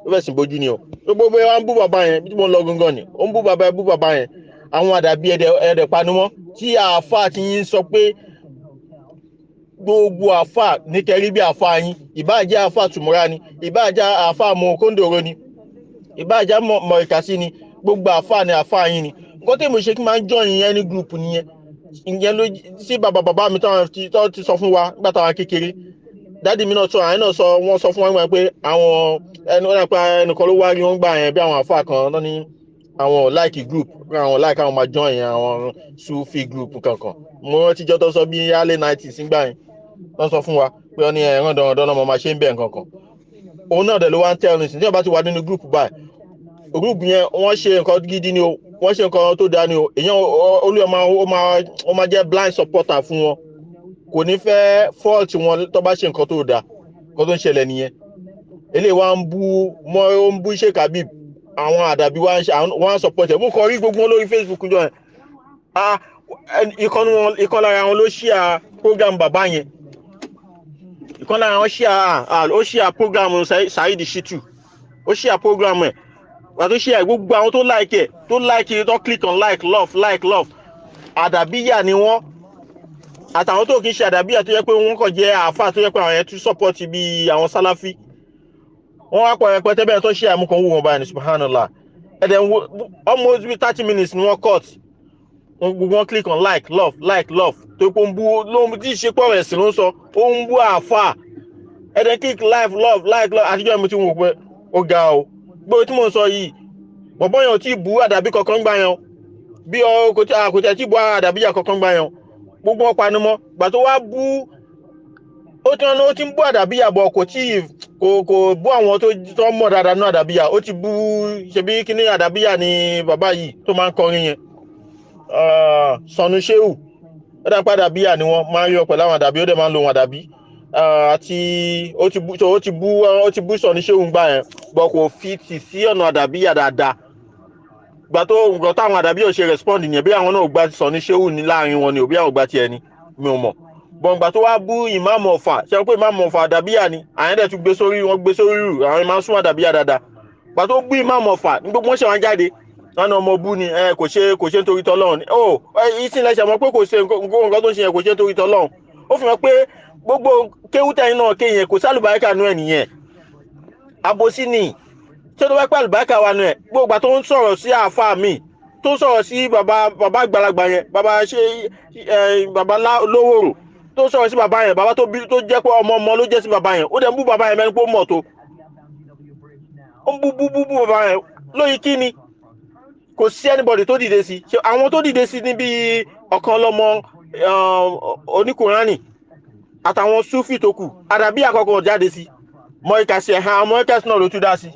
B: ó fẹ́ sìn bójú ni o. Gbogbo wa ń bú bàbá yẹn bí mo lọ gangan ni ó ń bú bàbá yẹn, bú bàbá yẹn. Àwọn àdàbí ẹ̀dẹ̀ panumọ́ tí àáfàá ti yín sọ pé gbogbo àáfàá ní kẹrí bí àáfàá yín, ìbáà jẹ́ àáfàá tùmúrà ni, ìbáà jẹ́ àáfàá mọ kóńdòrò ni, ìbáà jẹ́ mọ̀ọ́kàsí ni, gbogbo àáfàá ni àáfàá yín ni. Nǹkan tí mo ṣe kí n máa ń join yẹn ní group nìyẹn. Ìyẹn ló sí bàbá bàbá mi tó ti sọ fún wa nígbà táwọn kékeré. Daddy mi náà sọ, àwọn náà sọ, wọ́n sọ fún wa nígbà pé àwọn ẹnu wọn pé ẹnìkan ló wá rí wọn gbà yẹn bí àwọn àáfàá kan náà ní àwọn ò like group, àwọn like àwọn máa join àwọn Sufi group kankan. Mo rántí jọ́ tó sọ bí early 90s nígbà yẹn, wọ́n sọ fún wa pé wọ́n ní ẹ̀rọ dandan náà mo máa ṣe ń bẹ̀ nǹkan kan. Òun náà dẹ̀ ló wá ń tẹ́ ẹnu sí. Tí wọ́n bá ti wà nínú group báyìí, group yẹn, wọ́n ṣe nǹkan gidi ni o, wọ́n ṣe nǹkan tó dáa ni o, èèyàn olúwa máa ó máa jẹ́ blind supporter fún wọn. Kò ní fẹ́ fault wọn tó bá ṣe nǹkan tó dáa. Nǹkan tó ń ṣẹlẹ̀ nìyẹn. Eléyìí wá ń bú mọ́, ó ń bú Sheikh Habib, àwọn àdàbí wá ń ṣe, wọ́n á support ẹ̀. Mo kàn rí gbogbo wọn lórí Facebook jọ yẹn. Ah, ìkan lára wọn ló share program bàbá yẹn. Ìkan lára wọn share, ah, ó share program Saheed Shittu. Ó share program ẹ̀. Wà tó share, gbogbo àwọn tó like ẹ̀, tó like, tó click on like, love, like, love, àdàbíyà ni wọ́n, àtàwọn tó kì í ṣe àdàbíyà, tó yẹ pé wọ́n kàn jẹ́ àáfàá, tó yẹ pé àwọn yẹn tún support bí àwọn sálàfí. Wọ́n wá pọ̀ rẹpẹtẹ bẹ́ẹ̀ tó ṣe àmúkan wò wọ́n báyìí ní subhanallah. Ẹ̀dẹ̀ ń wo almost bí 30 minutes ni wọ́n cut. Wọ́n gbogbo wọn click on like, love, like, love, tó pé ó ń bú ló ń tí ì ṣe pọ̀ rẹ̀ sí ló ń sọ, ó ń bú àáfàá. Ẹ̀dẹ̀ click like, love, like, love. Àtijọ́ mi ti wò pé ó ga o. Gbogbo tí mò ń sọ yìí, bọ̀bọ́ yẹn ò tí ì bú àdàbí kankan gbà yẹn o. Bí ọ kò tí ì bú àdàbíyà kankan gbà yẹn o. Gbogbo wọn panumọ́ gbà tó wá bú. Ó ti wọn, ó ti ń bú àdàbíyà bọ̀, kò tí ì kò bú àwọn tó mọ̀ dáadáa ní àdàbíyà. Ó ti bú, ṣebí kíní àdàbíyà ni bàbá yìí tó máa ń kọrin yẹn, Sanu Shehu. Ó dà pé àdàbíyà ni wọ́n máa ń yọ pẹ̀lú àwọn àdàbí, ó dẹ̀ máa ń lo wọn àdàbí. Àti ó ti bú Sanu Shehu gbà yẹn bọ̀, kò fi tì sí ọ̀nà àdàbíyà dáadáa. Gbà tó nǹkan táwọn àdàbíyà ò ṣe respond nìyẹn. Bí àwọn náà gba Sanu Shehu ní láàrin wọn ni ò, bí àwọn gba tiẹ̀ ni, mi ò mọ̀. Bọ̀ǹgbà tó wá bú ìmáàmù Ọ̀fà, ṣe pé ìmáàmù Ọ̀fà àdàbíyà ni, àyẹn dẹ̀ tún gbé sórí, wọn gbé sórí rù, àwọn ìmáàmù súnmọ́ àdàbíyà dáadáa. Gbà tó bú ìmáàmù Ọ̀fà ní gbogbo wọn ṣe wọn jáde, wọn ní ọmọ bú ni, ẹ kò ṣe nítorí tỌlọ́run ni. Ó ìsìn lẹsẹ mọ̀ pé kò ṣe nǹkan tó ń ṣe yẹn, kò ṣe nítorí tỌlọ́run. Ó fi hàn pé gbogbo kéwútẹ́yìn náà kéyìn kò sálùbáríkà nú ẹ̀ nìyẹn. Àbòsí ni. Ṣé tó bá pẹ́ àlùbáríkà wà nú ẹ̀, gbogbo tó ń sọ̀rọ̀ sí àáfàá mi, tó ń sọ̀rọ̀ sí bàbá, bàbá àgbàlagbà yẹn, bàbá ṣe ẹ bàbá lówòrò, tó ń sọ̀rọ̀ sí bàbá yẹn, bàbá tó bí tó jẹ́ pé ọmọ ọmọ ló jẹ́ sí bàbá yẹn, ó dẹ̀ ń bú bàbá yẹn mẹ́rin pé ó mọ̀ tó ó ń bú bú bú bú bàbá yẹn lóyún. Kí ni? Kò sí anybody tó dìde sí. Ṣe àwọn tó dìde sí níbi ọ̀kan lọ́mọ oníkùránì àtàwọn súfì tó kù, àdàbí àkọ́kọ́ jáde sí mọ́ríkàsí ẹ̀ hàn, mọ́ríkàsí náà ló tún dá sí.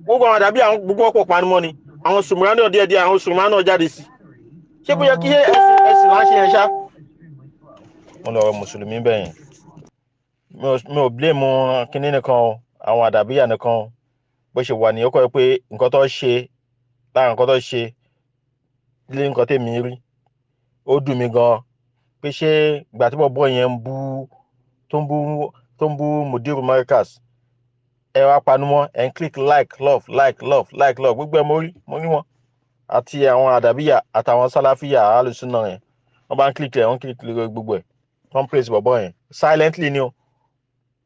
B: Gbogbo àwọn àdàbí, àwọn gbogbo ọ̀pọ̀ panumọ́ ni àwọn sùmùrán náà díẹ̀díẹ̀, àwọn sùmùrán náà jáde sí. Ṣé bóyá kí ẹ̀sìn là ń ṣe yẹn ṣá. Wọ́n lọ́rọ̀ mùsùlùmí bẹ́ẹ̀ yẹn, mi ò blame kínní nìkan o, àwọn àdàbíyà nìkan o. Bó ṣe wà ní, ó kọ́ pé nǹkan tó ṣe lára nǹkan tó ṣe lé, nǹkan tèmi rí, ó dùn mí gan pé ṣé ìgbà tí bọ̀bọ̀ yẹn ń bú, tó ń bú Mudiru Markaz, ẹ wá panumọ́, ẹ ń click like love, like love, like love, gbogbo ẹ. Mo rí wọn àti àwọn àdàbíyà àtàwọn sálàfíà alùsùnà yẹn, wọ́n bá ń click ẹ̀, wọ́n click lórí gbogbo ẹ̀, wọ́n praise bọ̀bọ̀ yẹn silently ni o.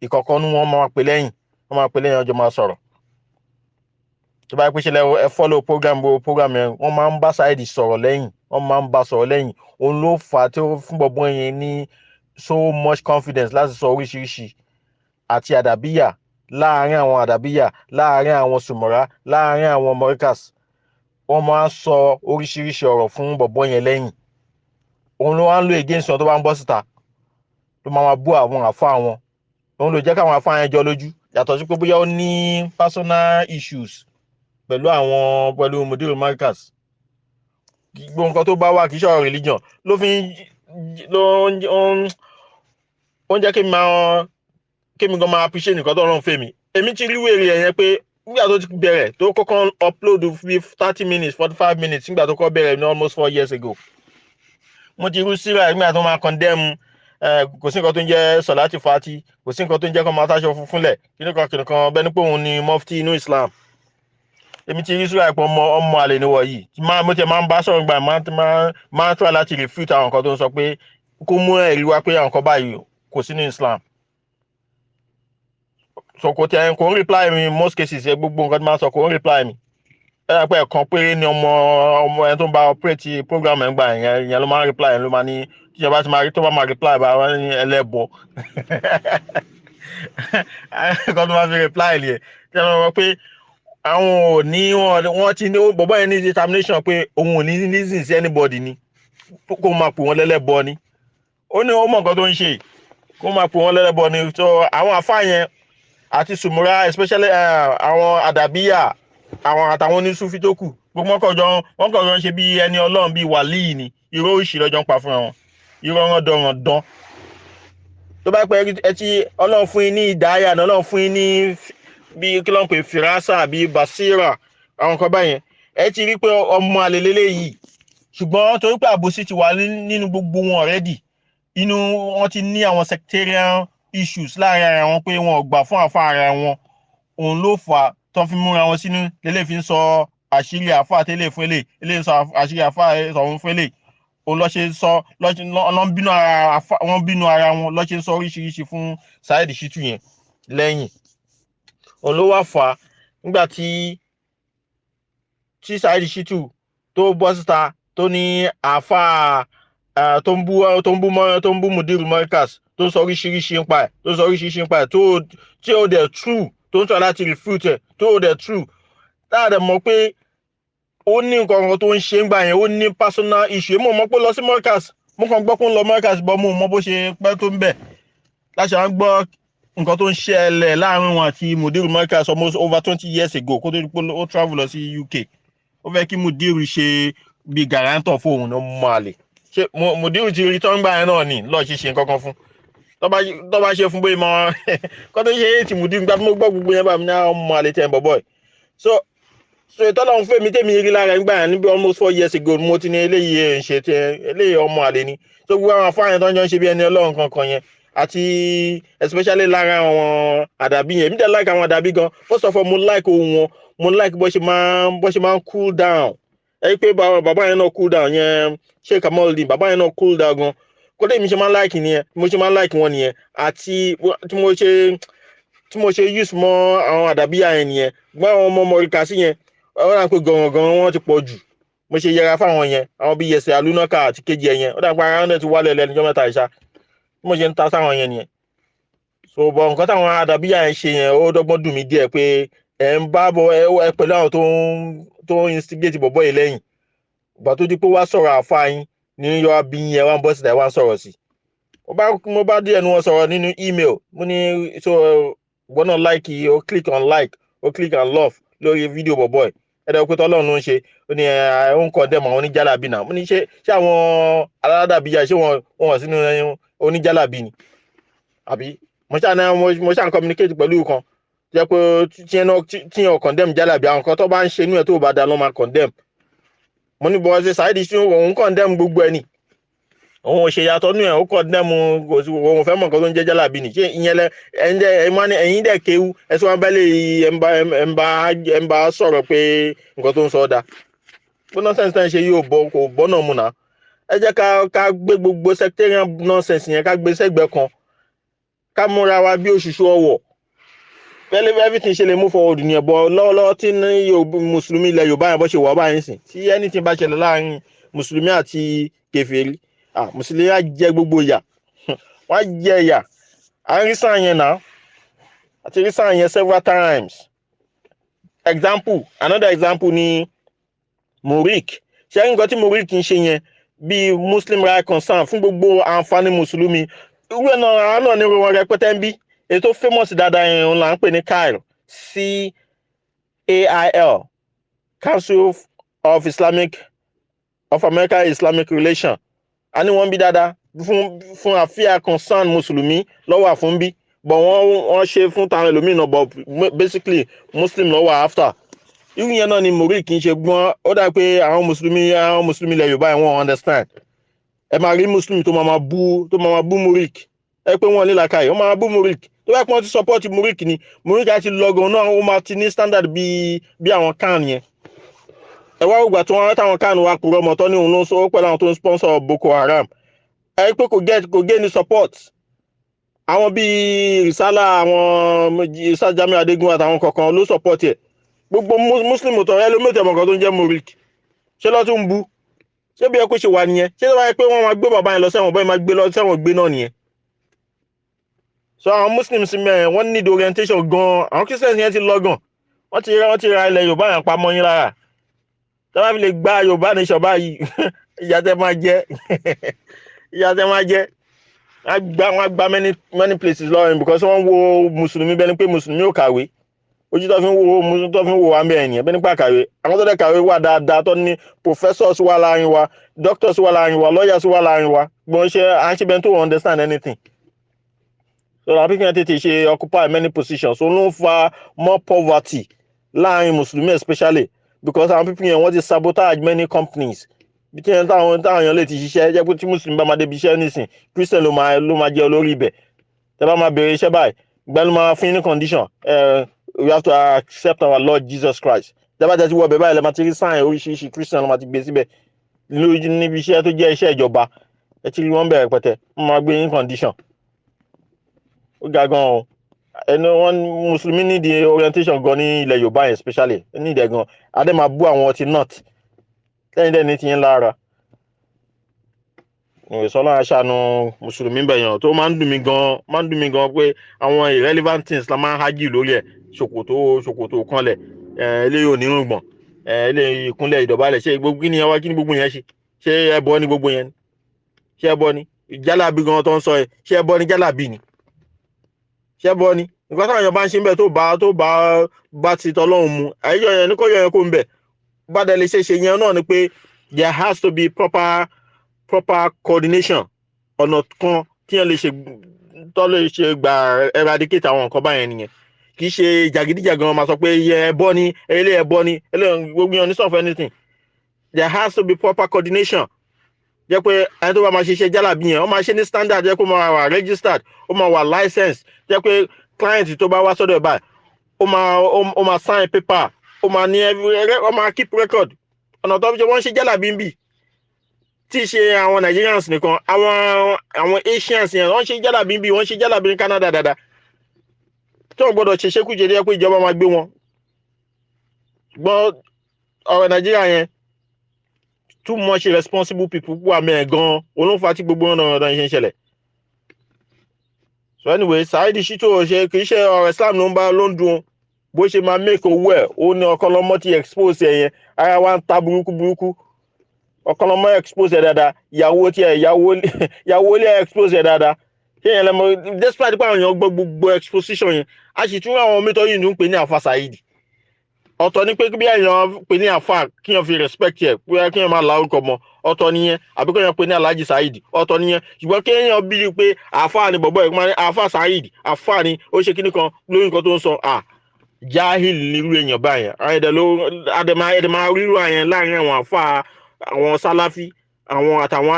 B: Ìkọ̀kọ̀ nu wọn máa pè lẹ́yìn, wọ́n máa pè lẹ́yìn, ọjọ́ máa sọ̀rọ̀. Tó bá yẹ pé ṣe lẹ ẹ follow program, gbogbo program yẹn, wọ́n máa ń bá Saheed sọ̀rọ̀ lẹ́yìn, wọ́n máa ń bá sọ̀rọ̀ lẹ́yìn. Òun ló fà á tí ó fún bọ̀bọ̀ yẹn ní so much confidence láti sọ oríṣiríṣi àti àdàbíyà láàárín àwọn àdàbíyà, láàárín àwọn sùmọ̀rá, láàárín àwọn mọ̀ríkàs. Wọ́n máa ń sọ oríṣiríṣi ọ̀rọ̀ fún bọ̀bọ̀ yẹn lẹ́yìn. Òun ló wá ń lo against wọn. Tó bá ń bọ́ síta, ló máa máa bú àwọn àfa wọn. Òun ló jẹ́ káwọn àfa yẹn jọ lójú, yàtọ̀ sí pé bóyá ó ní personal issues pẹ̀lú àwọn, pẹ̀lú Mudiru Markaz. Gbogbo nǹkan tó bá wà, kì í ṣọ̀rọ̀ religion ló fi ń ló ń ó ń jẹ́ kí n máa kémi gan máa appreciate nǹkan tó rán fún mi. Èmi ti rí wèrè ẹ̀ yẹn pé nígbà tó ti bẹ̀rẹ̀, tó kọ́kọ́ upload bí 30 minutes, 45 minutes, nígbà tó kọ́ bẹ̀rẹ̀ ní almost 4 years ago, mo ti rú síra nígbà tó máa condemn, kò sí nǹkan tó ń jẹ́ sọ̀láàtì fati, kò sí nǹkan tó ń jẹ́ kó máa táṣọ funfun lẹ̀, kíní kan kíní kan, bẹ́ẹ̀ ni pé òun ni mufti inú Islam. Èmi ti rí síra ìpọ̀ ọmọ ọmọ àlè ni wọ̀ yìí. Máa mo tiẹ̀ máa ń bá sọ̀rọ̀ gbà, máa ń try láti refute àwọn nǹkan tó ń sọ pé kó mú ẹ̀rí wá pé àwọn nǹkan báyìí kò sí ní Islam. So kò tẹ, kò ń reply mi most cases ẹ. Gbogbo nǹkan tí máa sọ, kò ń reply mi. Ẹ yà pé ẹ̀kan péré ni ọmọ ọmọ ẹni tó ń bá operate program ẹ̀ ń gbà yẹn, yẹn ló máa ń reply. Yẹn ló máa ní tíjọba ti máa rí, tó bá máa reply bá wọn ní ẹlẹ́bọ nǹkan tó máa fi reply nìyẹn. Tí wọ́n mọ̀ pé àwọn ò ní, wọ́n ti ní bọ̀bọ́ yẹn ní determination pé òun ò ní listen sí anybody ni, kó máa pè wọ́n lẹ́lẹ́bọ ni. Ó ní ó mọ̀ nǹkan tó ń ṣe, kó máa pè wọ́n lẹ́lẹ́bọ ni. So àwọn àfáà yẹn àti sùmùrà, especially àwọn àdàbíyà, àwọn àtàwọn onísúfí tó kù, gbogbo wọn kàn jọ ń ṣe bí ẹni Ọlọ́run, bí wàlíì ni. Irọ́ òṣì lọ́jọ́ ń pa fúnra wọn, irọ́ wọn dọ̀ràn dán. Tó bá pẹ́ ẹ ti Ọlọ́run fún yín ní ìdáyà ní, Ọlọ́run fún yín ní bí kí ló ń pè, firasa bí basira, àwọn kan báyẹn, ẹ ti rí pé ọmọ àlè lélẹ́yìí. Ṣùgbọ́n torí pé àbòsí ti wà nínú gbogbo wọn already, inú wọn ti ní àwọn sectarian issues láàrin ara wọn pé wọn ò gbà fún àfa ara wọn. Òun ló fà á tó fi múra wọn sínú lélẹ̀, fi ń sọ àṣírí àfa tẹ́lẹ̀ fún eléyìí, eléyìí ń sọ àṣírí àfa ọ̀hún fún eléyìí. Òun lọ́ ṣe sọ lọ́ ń bínú ara wọn, bínú ara wọn, lọ́ ṣe ń sọ oríṣiríṣi fún Saheed Shittu yẹn lẹ́yìn. Òun ló wá fà á nígbà tí Saheed Shittu tó bọ́ síta, tó ní àáfàá tó ń bú Mudiru Markaz, tó ń sọ oríṣiríṣi nípa ẹ̀, tó ń sọ oríṣiríṣi nípa ẹ̀ tó tí ó dẹ̀ true, tó ń tọ́ láti refute ẹ̀, tó dẹ̀ true, táà dẹ̀ mọ̀ pé ó ní nǹkan kan tó ń ṣe ń gbà yẹn, ó ní personal issue. Mo mọ̀ pé lọ sí Markaz, mo kàn gbọ́ pé ń lọ Markaz bọ́, mo mọ̀ bó ṣe pẹ́ tó ń bẹ̀ láti àwọn gbọ́ nǹkan tó ń ṣẹlẹ̀ láàrin wọn àti Mudiru Markaz almost over 20 years ago, kó tó di pé ó travel lọ sí UK. Ó fẹ́ kí Mudiru ṣe bí guarantor fóun ní ọmọ àlè. Ṣé Mudiru ti rí tán gbà yẹn náà ni lọ́ọ̀ ṣe ṣe nǹkan kan fún, tó bá ṣe fún bóyá mọ kó tó ṣe é ti Mudiru gbà. Mo gbọ́ gbogbo yẹn bá mi ní ọmọ àlè tẹ̀ ń bọ̀ bọ̀. So
C: So ìtọ́lọ́run fún mi tèmi rí lára nígbà yẹn níbi almost 4 years ago, mo ti ní eléyìí ẹ̀ ń ṣe tí eléyìí ọmọ àlè ni. So gbogbo àwọn afáàyàn tó ń jọ ń ṣe bí ẹni Ọlọ́run kankan yẹn, àti especially lára àwọn àdàbí yẹn, èmi dẹ̀ like àwọn àdàbí gan. First of all, mo like ohun wọn, mo like bó ṣe máa ń cool down. Ẹ rí pé bàbá yẹn náà cool down yẹn, Sheikh Kamaldeen, bàbá yẹn náà cool down gan. Kódà èmi ṣe máa ń like nìyẹn, mo ṣe máa ń like wọn nìyẹn, àti tí mo ṣe use mọ́ àwọn àdàbíyà yẹn nìyẹn. Gbọ́n àwọn ọmọ mọ̀ríkà sí yẹn, wọ́n dà pé gàngàn wọn ti pọ̀ jù. Mo ṣe yẹra fáwọn yẹn, àwọn bíi yẹsẹ̀ alúnákà àti kejì ẹ̀ yẹn. Ó dà pé ara wọn ti wálẹ̀ lẹ́nu ọjọ́ mẹ́ta ìṣá bí mo ṣe ń ta sáwọn yẹn nìyẹn. So bọ̀ nǹkan táwọn àdàbíyà yẹn ṣe yẹn, ó dọ́gbọ́n dùn mí díẹ̀ pé ẹ̀ ń bá bọ̀ ẹ pẹ̀lú àwọn tó ń instigate bọ̀bọ̀ yìí lẹ́yìn. Ìgbà tó di pé wá sọ̀rọ̀ àfa yín ní yọ bí yẹn, wá ń bọ́ síta, wá ń sọ̀rọ̀ sí. Mo bá díẹ̀ nu wọn sọ̀rọ̀ nínú email. Mo ní so gbọ́n náà like, ó click on like, ó click on love lórí fídíò bọ̀bọ̀ ẹ̀. Ẹ dẹ̀ pé tọ́lọ́run ló ń ṣe. Ó ní ẹ ó ń condemn àwọn oníjàlábí náà. Mo ní ṣé àwọn aládàbíyà, ṣé wọn wà sínú oníjàlábí ni? Àbí mo ṣáà náà mo ṣáà ń communicate pẹ̀lú kan jẹ́ pé tí yẹn condemn jálàbí, àwọn kan tó bá ń ṣe inú ẹ̀ tó bá da ló máa condemn. Mo ní bọ́ ṣe Saheed ṣe òun condemn gbogbo ẹ̀ ni, òun ò ṣe yàtọ̀ nínú ẹ̀, ó condemn. Kò sí òun fẹ́ mọ̀ nǹkan tó ń jẹ́ jálàbí ni. Ṣé ìyẹn lẹ ẹ̀yin dẹ̀ ẹ̀ máa ní ẹ̀yin dẹ̀ kéwú ẹ̀ tí wọ́n bá lè ẹ̀ ń bá sọ̀rọ̀ pé nǹkan tó ń sọ ọ́ da pé nonsense náà ṣe yóò bọ́ kò bọ́ náà mu náà. Ẹ jẹ́ ká gbé gbogbo sectarian nonsense yẹn, ká gbé sẹ́gbẹ̀ẹ́ kan, ká múra wa bí òṣùṣù ọwọ̀ pẹ̀lú everything ṣe lè move forward nìyẹn. Bọ̀ lọ́wọ́lọ́wọ́ tí ní mùsùlùmí ilẹ̀ Yorùbá yẹn bọ́ ṣe wà báyìí sìn, tí anything bá ṣẹlẹ̀ láàrin mùsùlùmí àti kèfèrí, ah, mùsùlùmí á jẹ gbogbo ìyà, wọ́n á jẹ ìyà. À ń rí sáà yẹn náà, àti rí sáà yẹn several times. Example, another example ni MURIC. Ṣé nǹkan tí MURIC ń ṣe yẹn bíi Muslim Right Concern fún gbogbo àǹfààní mùsùlùmí, irú ẹ̀ náà àwọn náà ní wọn rẹpẹtẹ ń bí. Èyí tó famous dáadáa yẹn, òun là ń pè ní CAIL, CAIL, Council of Islamic of America Islamic Relation. A ní wọ́n bí dáadáa fún àfíà concern mùsùlùmí lọ́wọ́ àfún bí, but wọ́n ṣe fún táwọn ẹlòmíràn náà, but basically Muslim lọ́wọ́ after. Irú yẹn náà ni MURIC kì í ṣe gbọ́n. Ó dà pé àwọn mùsùlùmí ilẹ̀ Yorùbá yẹn, wọ́n understand. Ẹ máa rí mùsùlùmí tó máa bú MURIC. Ẹ pé wọ́n ní làákàyè, wọ́n máa bú MURIC. Tó bá pọ́n ti support MURIC ni, MURIC á ti lọ́gàn náà, ó máa ti ní standard bí àwọn CAN yẹn. Ẹ wá ògbà tí wọ́n táwọn CAN wá purọ́ mọ́ tọ́ ní òun ló ń sọ pẹ̀lú àwọn tó ń sponsor Boko Haram. Ẹ pé kò get ní support àwọn bíi Risala, àwọn Isa Jamiu Adegun àtàwọn kọ̀ọ̀kan ló support ẹ̀. Gbogbo muslim tó ẹ lómi tẹ̀mọ̀ kan tó ń jẹ́ MURIC, ṣé lọ́ tún bú? Ṣé bí ẹ kó ṣe wà nìyẹn? Ṣé tó bá yẹ pé wọ́n máa gbé bàbá yẹn lọ sẹ́wọ̀n, bọ́ẹ̀ máa gbé lọ sẹ́wọ̀n gbé náà nìyẹn? So àwọn Muslims mẹ́rin, wọ́n need orientation gan. Àwọn Christians yẹn ti lọ gan. Wọ́n ti ra ilẹ̀ Yorùbá yẹn pamọ́ yín lára. Tí wọ́n bá fi lè gba Yorùbá nation báyìí, ìyà tẹ́ máa jẹ, ìyà tẹ́ máa jẹ. Wọ́n gba many many places lọ́rùn because wọ́n wo mùsùlùmí bẹ́ẹ̀ ni pé mùsùlùmí ò kàwé. Ojú tó fi ń wo mùsùlùmí, tó fi ń wo wa bẹ́ẹ̀ nìyẹn, bẹ́ẹ̀ nípa kàwé. Àwọn tó dẹ̀ kàwé wà dáadáa, tó ní professors wà láàrin wa, doctors wà láàrin wa, lawyers wà láàrin wa. Gbọ́n ṣe à ń ṣe bẹ́ẹ̀ tó understand anything. So àwọn people yẹn tètè ṣe occupy many positions, so ló ń fa more poverty láàrin mùsùlùmí, especially because àwọn people yẹn, wọ́n ti sabotage many companies bí tí táwọn èèyàn lè ti ṣiṣẹ́. Jẹ́ pé tí mùsùlùmí bá máa débi iṣẹ́ nísìn, Christian ló máa jẹ́ olórí ibẹ̀. Tẹ́ bá máa béèrè iṣẹ́ báyìí, gbẹ́nu máa fún yín ní condition, we have to accept our Lord Jesus Christ. Tẹ́ bá tẹ́ ti wọ ọbẹ̀ báyìí, lẹ́ máa ti rí sign oríṣiríṣi Christian ló máa ti gbé síbẹ̀ lójú níbi iṣẹ́ tó jẹ́ iṣẹ́ ìjọba. Ẹ ti rí wọn bẹ̀rẹ̀ pẹ̀tẹ́, wọ́n máa gbé yín condition. Ó ga gan o. Ẹnu wọn, mùsùlùmí need orientation gan ní ilẹ̀ Yorùbá yẹn, especially ní ìdẹ̀ gan. Adé máa bú àwọn ti north lẹ́yìn dẹ́ ní tiyín lára. Ìsọlá aṣàánú mùsùlùmí bẹ̀yàn. Tó máa ń dùn mí gan, máa ń dùn mí gan pé àwọn irrelevant things la máa ń hájì lórí ẹ̀. Ṣòkòtò kanlẹ̀, eléyìí ò nírùngbọ̀n, eléyìí ìkúnlẹ̀ ìdọ̀bálẹ̀. Ṣé gbogbo kí ni wá, kí ni gbogbo yẹn ṣe? Ṣé ẹbọ ni gbogbo yẹn ni? Ṣé ẹbọ ni jálàbí gan tó ń sọ ẹ? Ṣé ẹbọ ni jálàbí ni? Ṣé ẹbọ ni nǹkan táwọn èèyàn bá ń ṣe ń bẹ̀ tó bá ti tọ́lọ́run mu? Àyíjọ yẹn ní kò yọ yẹn kó ń bẹ̀ bá dẹ̀ lè ṣe ṣe yẹn náà ni pé there has to be proper coordination. Ọ̀nà kan tí yẹn lè ṣe tó lè ṣe gba eradicate àwọn nǹkan báyẹn nìyẹn. Kì í ṣe jàgídíjàgan máa sọ pé iye ẹbọ ni ilé, ẹbọ ni gbogbo yẹn ní solve anything. There has to be proper coordination, jẹ́ pé ẹni tó bá máa ṣiṣẹ́ jálàbí yẹn, ó máa ṣe ní standard, jẹ́ pé ó máa wà registered, ó máa wà licensed, jẹ́ pé client tó bá wá sọ́dọ̀ ẹ̀ báyìí, ó máa sign paper, ó máa ní every, ó máa keep record ọ̀nà tó fi ṣe. Wọ́n ṣe jálàbí ń bì tí í ṣe àwọn Nigerians nìkan, àwọn Asians yẹn, wọ́n ṣe jálàbí ń bì, wọ́n ṣe jálàbí ní Canada dáadáa, tí wọ́n gbọ́dọ̀ ṣe ṣekúṣe, jẹ́ pé ìjọba máa gbé wọn gbọ́. Ọ̀rọ̀ Nàìjíríà yẹn, too much irresponsible people wà mẹ́ẹ̀ gan-an, olóńfà tí gbogbo ọ̀nà ọ̀nà ṣe ń ṣẹlẹ̀. So anyway, Saheed Shittu ṣe kì í ṣe ọ̀rọ̀ Islam ló ń bá ló ń dun, bó ṣe máa make owó ẹ̀. Ó ní Ọ̀kanlọ́mọ ti expose ẹ̀ yẹn, ara wa ń ta burúkú burúkú. Ọ̀kanlọ́mọ expose ẹ̀ dáadáa, ìyàwó tiẹ̀, ìyàwó ilé expose ẹ̀ dáadáa. Ṣé yẹn lẹ́mọ? Despite pé àwọn èèyàn gbọ́ gbogbo exposition yẹn, a sì tún àwọn mítọ́ yìí ń pè ní àfa Saheed. Ọ̀tọ̀ ni pé bí èèyàn pè ní àfa, kíyàn fi respect ẹ̀, pé kíyàn máa la orúkọ mọ́, ọ̀tọ̀ nìyẹn. Àbí kíyàn pè ní Alhaji Saheed, ọ̀tọ̀ nìyẹn. Ṣùgbọ́n kéèyàn bí i pé àfa ni bọ̀bọ̀ ẹ̀ máa ní àfa Saheed, àfa ni ó ṣe kíní kan lórí nǹkan tó ń sọ à jahil nírú èèyàn báyẹn. Àwọn ẹ̀dẹ̀ ló àdèmà ẹ̀dẹ̀ máa ríru àyẹn láàrin àwọn àfa, àwọn Sálàfí, àwọn àtàwọn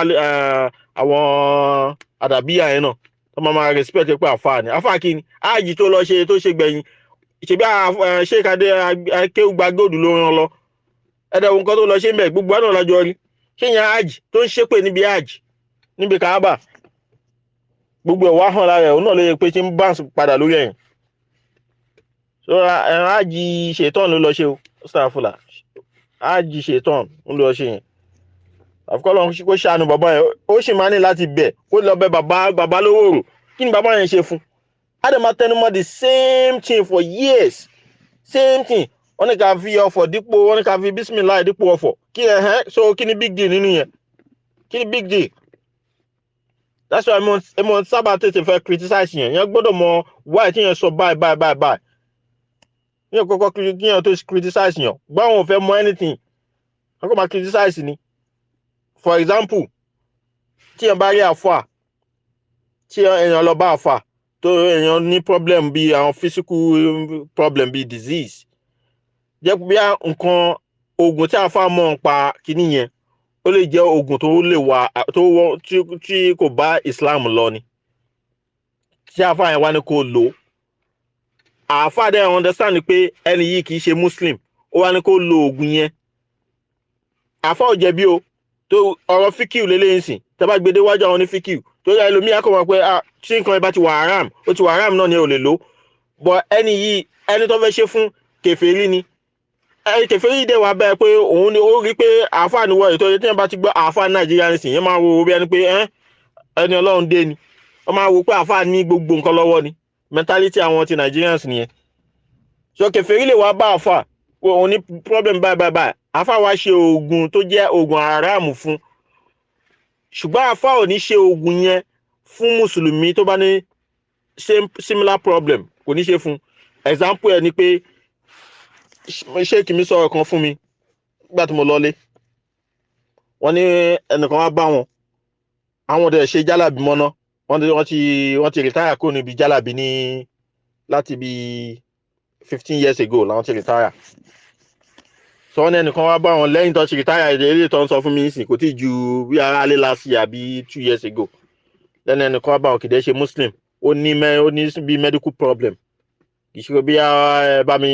C: àwọn àdàbíyà yẹn náà, tó máa respect pé àfa ni. Àfa kí ni áàjì tó lọ ṣe tó ṣe gbẹ̀yìn? Ṣebí Sheikh Adé Akéwùgbà Gold ló rán lọ. Ẹ̀dẹ̀ nǹkan tó lọ ṣe ń bẹ̀, gbogbo àná lájọ rí. Ṣé yẹn áàjì tó ń ṣépè níbi áàjì níbi Kaaba, gbogbo ẹ̀ wá hàn lára ẹ̀, òun náà ló yẹ pé ṣe ń bounce padà lórí ẹ̀yìn. So ẹ̀rọ áàjì ṣètọ́n ló lọ ṣe o, sáfùlà áàjì ṣètọ́n ń lọ ṣe yẹn. Àfikọ́ lọ́n kó ṣàánú bàbá yẹn. Ó sì máa ní láti bẹ̀ kó lọ bẹ̀ bàbá, bàbá lówó. Kí ni bàbá yẹn ṣe fún? Á dẹ̀ máa tẹnumọ́ the same thing for years, same thing. Wọ́n ní ká fi ọ̀fọ̀ dípò, wọ́n ní ká fi bismillah dípò ọ̀fọ̀ kí ẹ̀hẹ́n. So kí ni big deal nínú yẹn? Kí ni big deal? That's why mo sábà tètè fẹ́ criticize yẹn. Yẹn gbọ́dọ̀ mọ why tí yẹn sọ báyìí báyìí báyìí báyìí. Yẹn kọ́kọ́ kí yẹn tó criticize yẹn gbọ́, àwọn ò fẹ́ mọ anything, wọ́n kọ́ máa criticize ni. For example, tí yẹn bá rí àfà, tí èèyàn lọ bá àfà, tó èèyàn ní problem bíi àwọn physical problem bíi disease, jẹ́ bí nǹkan oògùn tí àfà mọ̀ ń pa kíní yẹn, ó lè jẹ́ oògùn tó lè wà tó wọ́ tí kò bá Islam lọ ni. Tí àfà yẹn wá ní kó lò ó, àfà dẹ̀ understand pé ẹni yìí kì í ṣe Muslim, ó wá ní kó lo oògùn yẹn, àfà ò jẹ̀bi o. Tó ọ̀rọ̀ fíkìú lélẹ́yìn sìn, tẹ́ bá gbé déwájú àwọn ní fíkìú tó yà, ẹlòmíì á kọ́ mọ̀ pé ah, tí nǹkan ẹ bá ti wà haram, ó ti wà haram náà ni, ò lè lò. But ẹni yìí, ẹni tó fẹ́ ṣe fún, kèfèrí ni. Ẹni kèfèrí dẹ̀ wá bẹ́ẹ̀ pé òun ni ó rí pé àáfàá ni wọ́n ètò tí wọ́n bá ti gbọ́ àáfàá Nàìjíríà nísìnyí, yẹn máa wo bí ẹni pé ẹni Ọlọ́run dé ni. Wọ́n máa wo pé àáfàá ní gbogbo nǹkan lọ́wọ́ ni. Mentality àwọn ti Nigerians nìyẹn. So kèfèrí lè wá bá àáfàá pé òun ní problem báyìí báyìí báyìí, àáfàá wá ṣe oògùn tó jẹ́ oògùn haram fún. Ṣùgbọ́n àáfàá ò ní ṣe oògùn yẹn fún mùsùlùmí tó bá ní same similar problem, kò ní ṣe fún. Example ẹ ni pé sheik mi sọ̀rọ̀ kan fún mi nígbà tí mo lọlé. Wọ́n ní ẹnìkan wá bá wọn, àwọn ọ̀dẹ̀ ṣe jálàbí mọ́ná, wọ́n ti retire kúrò níbi jálàbí ní láti bí 15 years ago làwọn ti retire. So wọ́n ní ẹnìkan wá bá wọn lẹ́yìn tó ti retire. Èdè eléyìí tó ń sọ fún mi nísìn kò tí ju bí ara lé last year àbí 2 years ago. Lẹ́nu ẹnìkan wá bá wọn, kìdẹ́ ṣe Muslim, ó ní bí medical problem, kì í ṣe bí ẹ bá mi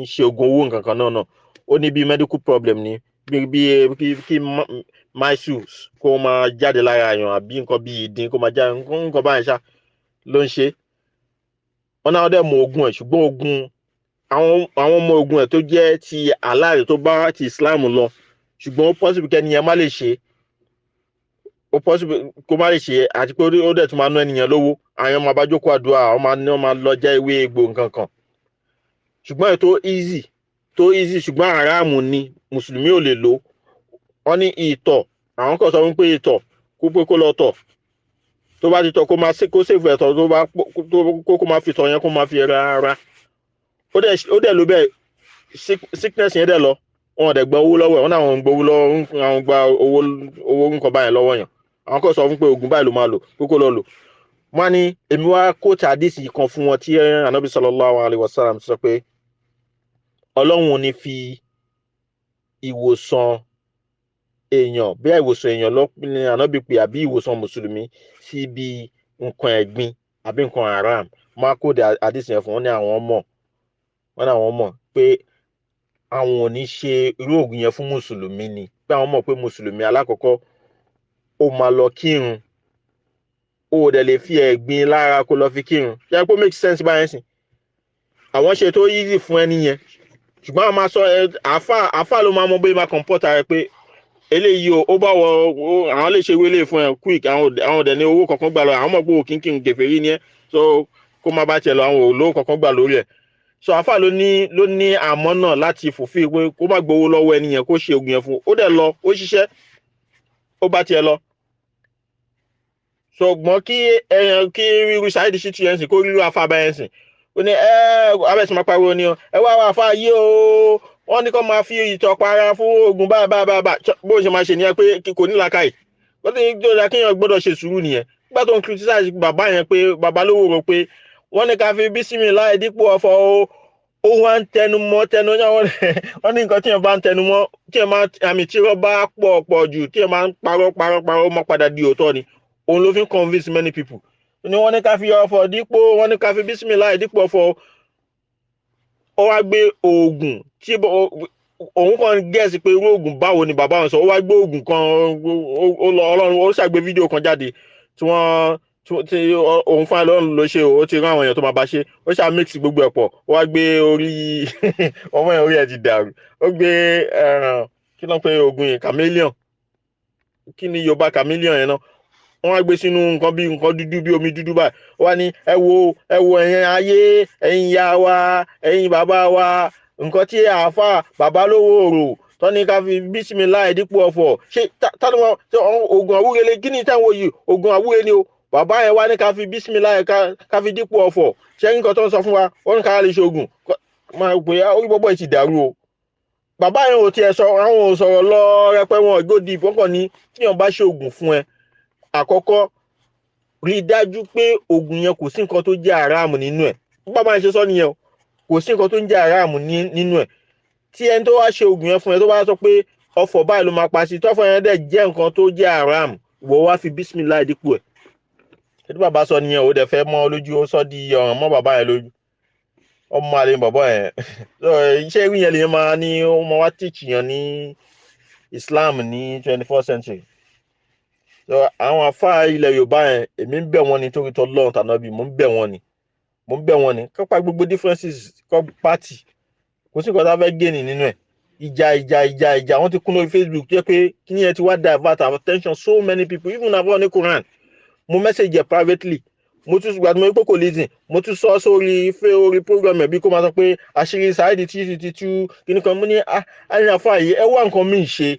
C: ṣe oògùn owó nǹkan kan náà. Ó ní bí medical problem ni, bí kí measles kó máa jáde lára àyàn, àbí nǹkan bí ìdin kó máa jáde, nǹkan báyìí ṣá ló ń ṣe. Wọn náà dẹ̀ mọ oògùn ẹ̀, ṣùgbọ́n oògùn àwọn ọmọ ogun ẹ̀ tó jẹ́ ti aláàrẹ tó bá ti Islam lọ, ṣùgbọ́n ó possible kẹ́ni yẹn má lè ṣe, ó possible kó má lè ṣe, àti pé ó dẹ̀ tún máa ná ẹnìyẹn lówó. Àwọn ọmọ abájókòó àdúrà, àwọn máa ní wọ́n máa lọ jẹ́ ewé egbò nǹkan kan. Ṣùgbọ́n ètò easy tó easy, ṣùgbọ́n àràmù ni, mùsùlùmí ò lè lò. Wọ́n ní ìtọ̀, àwọn kan sọ wípé ìtọ̀, kó pé kó lọ tọ̀, tó bá ti tọ̀, kó máa kó sèfù ẹ̀tọ̀ tó bá kó máa fi tọ̀ yẹn, kó máa fi ra ara. Ó dẹ̀ ló bẹ́ẹ̀, sickness yẹn dẹ̀ lọ. Wọn ò dẹ̀ gba owó lọ́wọ́ ẹ̀. Wọ́n náà wọ́n gbowó lọ́wọ́, àwọn gba owó nǹkan báyẹn lọ́wọ́ yẹn. Àwọn kan sọ fún pé oògùn báyìí ló máa lò, pé kó lọ lò. Wọ́n ní èmi wá kóòtù àdìsí kan fún wọn tí Ànábì sallallahu alaihi wasallam sọ pé Ọlọ́run ò ní fi ìwòsàn èèyàn, bí ìwòsàn èèyàn lọ ní Ànábì pé, àbí ìwòsàn mùsùlùmí síbi nǹkan ẹ̀gbin àbí nǹkan haram. Wọ́n á kóòtù àdìsí yẹn fún wọn, ní àwọn mọ̀, wọ́n ní àwọn mọ̀ pé àwọn ò ní ṣe irú ògùn yẹn fún mùsùlùmí ni, pé àwọn mọ̀ pé mùsùlùmí alákọ̀ọ́kọ́ ó máa lọ kírun, ó dẹ̀ lè fi ẹ̀gbin lára kó lọ fi kírun. Ṣé kó make sense báyẹn sìn? Àwọn ṣe tó easy fún ẹni yẹn, ṣùgbọ́n àwọn máa sọ ẹ, àáfà ló máa mọ bóyá máa comport ara ẹ pé eléyìí o, ó bá wọ àwọn lè ṣe wélé fún ẹ quick. Àwọn ò dẹ̀ ní owó kankan gbà lọ. Àwọn mọ̀ pé òkín kí n kèfèrí ni ẹ, so kó má bá tiẹ̀ lọ, àwọn ò lówó kankan gbà lórí ẹ̀. So àáfà ló ní àmọ́ náà láti fòfin pé kó má gbowó lọ́wọ́ ẹni yẹn, kó ṣe oògùn yẹn fún un. Ó dẹ̀ lọ, ó ṣiṣẹ́, ó bá tiẹ̀ lọ. Ṣùgbọ́n kí ẹyàn kí irú Saheed Shittu yẹn sìn, kó rírú afa báyẹn sìn, ó ní ẹ abẹ́sí máa pariwo ni o, ẹ wá wá afa yìí o, wọ́n ní kó máa fi ìtọ̀ para fún oògùn báyìí báyìí báyìí báyìí. Bó ṣe máa ṣe nìyẹn pé kò ní làákàyè. Wọ́n ti tó dáa kéèyàn gbọ́dọ̀ ṣe sùúrù nìyẹn. Nígbà tó ń criticize bàbá yẹn pé bàbá lówó rò pé wọ́n ní ká fi bísímìláì dípò ọ̀fọ̀ o, ó wá ń tẹnu mọ́ tẹnu. Wọ́n ní nǹkan tí yẹn bá ń tẹnu mọ́, tí yẹn máa àmì tí irọ́ bá pọ̀ pọ̀ jù, tí yẹn máa ń parọ́ parọ́ parọ́, ó máa padà di òótọ́ ni. Òun ló fi ń convince many people ni. Wọ́n ní ká fi ọ̀fọ̀ dípò, wọ́n ní ká fi bísímìláì dípò ọ̀fọ̀. Ó wá gbé oògùn tí òun kàn gẹ̀ẹ́sì pé irú oògùn báwo ni bàbá wọn sọ. Ó wá gbé oògùn kan, ó lọ Ọlọ́run, ó ṣàgbé fídíò kan jáde tí wọ́n tí òun fún Ọlọ́run ló ṣe. Ó ti rán àwọn èèyàn tó máa bá ṣe, ó ṣá mix gbogbo ẹ̀ pọ̀. Ó wá gbé orí ọmọ yẹn, orí ẹ̀ ti dàrú. Ó gbé, kí ló ń pè oògùn yẹn, chameleon, kí ni Yorùbá chameleon yẹn náà? Wọ́n wá gbé sínú nǹkan bí nǹkan dúdú, bí omi dúdú báyìí. Ó wá ní, "Ẹ wo, ẹ wo, ẹ̀yin ayé, ẹ̀yin ìyá wa, ẹ̀yin bàbá wa, nǹkan tí àáfà bàbá lówó rò tọ́ni ká fi bísímìláì dípò ọ̀fọ̀ ṣé tani wọn oògùn àwúrẹ́lẹ̀? Kí ni táwọn yìí, oògùn àwúrẹ́ ni o. Bàbá yẹn wá ní ká fi bísímìláì, ká fi dípò ọ̀fọ̀. Ṣé nǹkan tó ń sọ fún wa, wọ́n ní ká lè ṣe oògùn máa pè é." Orí bọ́bọ́ yìí ti dàrú o. Bàbá yẹn ò tiẹ̀ sọ, àwọn ò sọ̀rọ̀ lọ rẹpẹ, wọn go deep. Wọ́n kàn ní tíyàn bá ṣe oògùn fún ẹ, àkọ́kọ́ rí i dájú pé oògùn yẹn kò sí nǹkan tó jẹ́ àràmù nínú ẹ̀. Bí bàbá yẹn ṣe sọ nìyẹn o, kò sí nǹkan tó ń jẹ́ àràmù nínú ẹ̀. Tí ẹni tó wá ṣe oògùn yẹn fún ẹ, tó bá sọ pé ọ̀fọ̀ báyìí ló máa pa sí, tọ́fọ̀ yẹn dẹ̀ jẹ́ nǹkan tó jẹ́ àràmù, ìwọ wá fi bísímìláì dípò ẹ̀. Tí bàbá sọ nìyẹn. Ó dẹ̀ fẹ́ mọ́ lójú, ó sọ di ọ̀ràn mọ́ bàbá yẹn lójú. Ọmọ àlè bàbá yẹn. Iṣẹ́ irú yẹn lè máa ní ó máa wá teach yàn ní Islam ní 24th century. So àwọn afá ilẹ̀ Yorùbá yẹn, èmi ń bẹ̀ wọ́n ni, torí tọ́lọ́run tànàbí, mò ń bẹ̀ wọ́n ni, mò ń bẹ̀ wọ́n ni, kọ́pa gbogbo differences, kọ́ party. Kò sí nǹkan tá a fẹ́ gain nínú ẹ̀. Ìjà, ìjà, ìjà, ìjà, wọ́n ti kún lórí Facebook tó yẹ pé kí ni ẹ ti wá divert attention so many people, even àfọ ní Quran. Mo message ẹ privately, mo tún gbàdúrà mo rí pé kò listen. Mo tún sọ sórí fẹ́ orí program ẹ̀ bí kò máa sọ pé àṣírí Saheed tí ti tú kíní kan. Mo ní àyìn àfa yìí, ẹ wá nǹkan míì ṣe.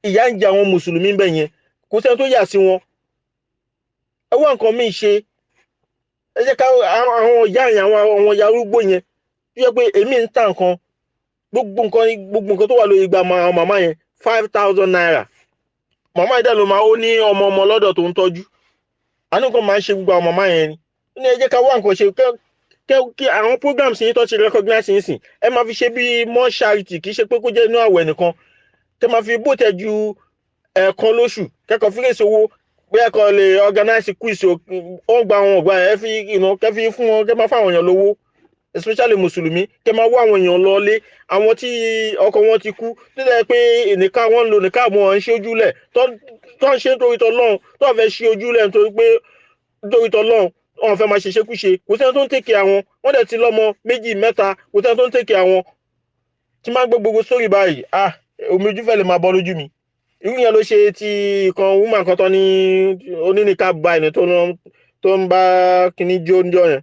C: Ìyà ń jẹ àwọn mùsùlùmí bẹ́ẹ̀ yẹn, kò sẹ́ni tó yà sí wọn. Ẹ wá nǹkan míì ṣe. Ẹ jẹ́ ká àwọn ìyá yẹn, àwọn ìyá arúgbó yẹn tó yẹ pé èmi ń ta nǹkan, gbogbo nǹkan, gbogbo nǹkan tó wà lórí igba àwọn màmá yẹn, ₦5,000. Màmá yẹn dẹ̀ ló máa ó ní ọmọ ọmọ lọ́dọ̀ tó ń tọ́jú. Àánú kan máa ń ṣe gbogbo àwọn màmá yẹn ni. Ó ní ẹ jẹ́ ká wá nǹkan ṣe kí àwọn programs yín tó ti recognize yín sìn, ẹ máa fi ṣe bí more charity. Kì í ṣe pé kó jẹ́ inú àwẹ̀ nìkan kẹ́ máa fi bó tẹ̀ ju ẹ̀ẹ̀kan lóṣù kẹ́kọ̀ọ́ fi lè owó bí ẹ kàn lè organize quiz o. Ó ń gba àwọn ọ̀gbà ẹ fi kẹ́ fi fún wọn, kẹ́ máa fáwọn èèyàn lówó, especially mùsùlùmí. Kẹ́ máa wá àwọn èèyàn lọlé, àwọn tí ọkọ wọn ti kú, tó jẹ́ pé nìka wọn ń lo nìka, wọn ń ṣe ojúlẹ̀ tó ń ṣe nítorí tọlọ́run, tó fẹ́ ṣe ojúlẹ̀ nítorí pé nítorí tọlọ́run wọn fẹ́ máa ṣe ṣekúṣe. Kò sẹ́ni tó ń take àwọn. Wọ́n dẹ̀ ti lọ́mọ méjì, mẹ́ta, kò sẹ́ni tó ń take àwọn. Tí máa ń gbọ́ gbogbo sórí báyìí, ah, omi ojú fẹ́ lè máa bọ́ lójú mi. Irú yẹn ló ṣe ti kan woman kan tó ní oníníkà báyìí tó ń bá kíní jó níjọ́ yẹn,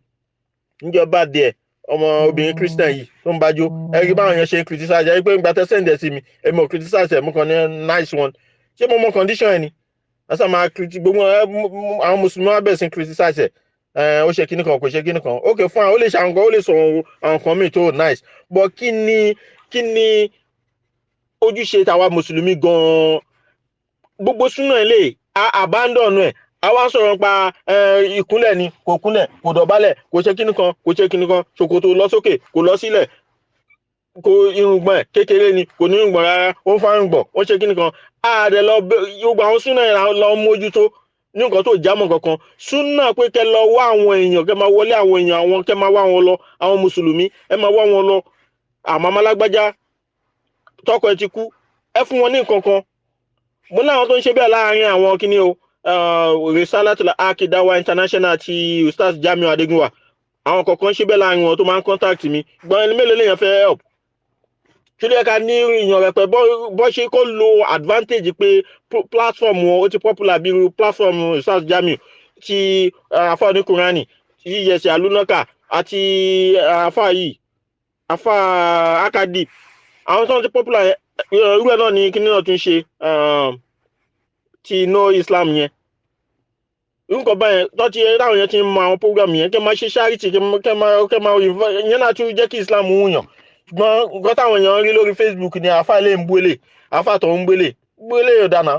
C: níjọ́ bá díẹ̀, ọmọ obìnrin Christian yìí tó ń bá jó. Ẹ rí báwọn yẹn ṣe ń criticize ẹ pé ìgbà tẹ́ send ẹ̀ sí mi, èmi ò criticize ẹ̀, mo kàn ní nice one. Ṣé mo mọ condition ẹ ni? Asa máa gbogbo àwọn mùsùlùmí wá bẹ̀rẹ̀ sí criticize ẹ̀. Ó ṣe kíní kan, kò ṣe kíní kan. Ok, fún àwọn, ó lè ṣe àwọn kan, ó lè sọ àwọn kan míì tó nice, but kí ni ojúṣe tàwa mùsùlùmí gan-an? Gbogbo súnà ilé a abandon ẹ̀, Àwa sọ̀rọ̀ nípa ìkúnlẹ̀ ni, kò kúnlẹ̀, kò dọ̀bálẹ̀, kò ṣe kíní kan, kò ṣe kíní kan, ṣòkòtò lọ sókè, kò lọ sílẹ̀, kò irùngbọ̀n ẹ̀ kékeré ni, kò ní irùngbọ̀n rárá, ó ń fa irùngbọ̀n, ó ń ṣe kíní kan. Àdẹ lọ gbogbo àwọn súnà yẹn lọ mójútó ní nǹkan tó jámọ́ kankan. Súnà pé kẹ́ lọ wá àwọn èèyàn, kẹ́ máa wọlé àwọn èèyàn, àwọn kẹ́ máa wá wọn lọ, àwọn mùsùlùmí, ẹ máa wá wọn lọ. Àmọ́ alágbájá tọkọ ẹ ti kú, ẹ fún wọn ní nǹkan kan. Mo láwọn tó ń ṣe bẹ́ẹ̀ láàárín àwọn kíní o, Risalatul Akidawa International ti Ustaz Jamiu Adegunwa, àwọn kọ̀ọ̀kan ṣe bẹ́ẹ̀ láàárín wọn tó máa ń contact mi. Gbọ́n ẹni mélòó lèèyàn fẹ́ help? Ṣé ká ní ìyàn rẹpẹ bọ́ ṣe kó lo advantage pé platform wọn ó ti popular, bí irú platform Ustaz Jamiu ti afa oníkùránì ti yẹsẹ alunaka àti afa yìí, afa akadi, àwọn tó ń ti popular yẹn. Irú ẹ̀ náà ni kíní náà tún ṣe ti No Islam yẹn, nǹkan báyẹn tó ti táwọn yẹn ti ń mọ àwọn program yẹn, kẹ́ máa ṣe charity, kẹ́ máa yẹn náà tún jẹ́ kí Islam wúyàn. Ṣùgbọ́n nǹkan táwọn èèyàn rí lórí Facebook ni àáfà ilé ń búlé, àáfà tó ń gbélé gbélé yóò dáná.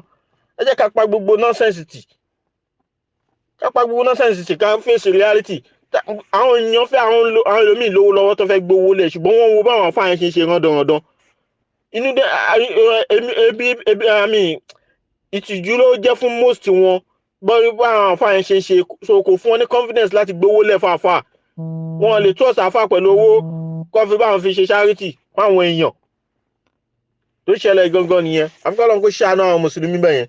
C: Ẹ jẹ́ ká pa gbogbo nonsense tì, ká pa gbogbo nonsense tì, ká face reality. Àwọn èèyàn fẹ́, àwọn ẹlòmíì lówó lọ́wọ́ tó fẹ́ gbowó lẹ̀, ṣùgbọ́n wọ́n wo báwọn àáfà yẹn ṣe ń ṣe rándanrandan. Inú dẹ ebi ebi àmì ìtìjú ló jẹ́ fún most wọn bọ́rí báwọn àáfà yẹn ṣe ń ṣe, so kò fún wọn ní confidence láti gbowó lẹ̀ fún àáfà. Wọn lè trust àáfà pẹ̀lú owó kó fi báwọn fi ṣe charity fáwọn èèyàn. Tó ṣẹlẹ̀ gangan nìyẹn. Àfikún Ọlọ́run kó ṣàánú àwọn mùsùlùmí bẹ́ẹ̀ yẹn.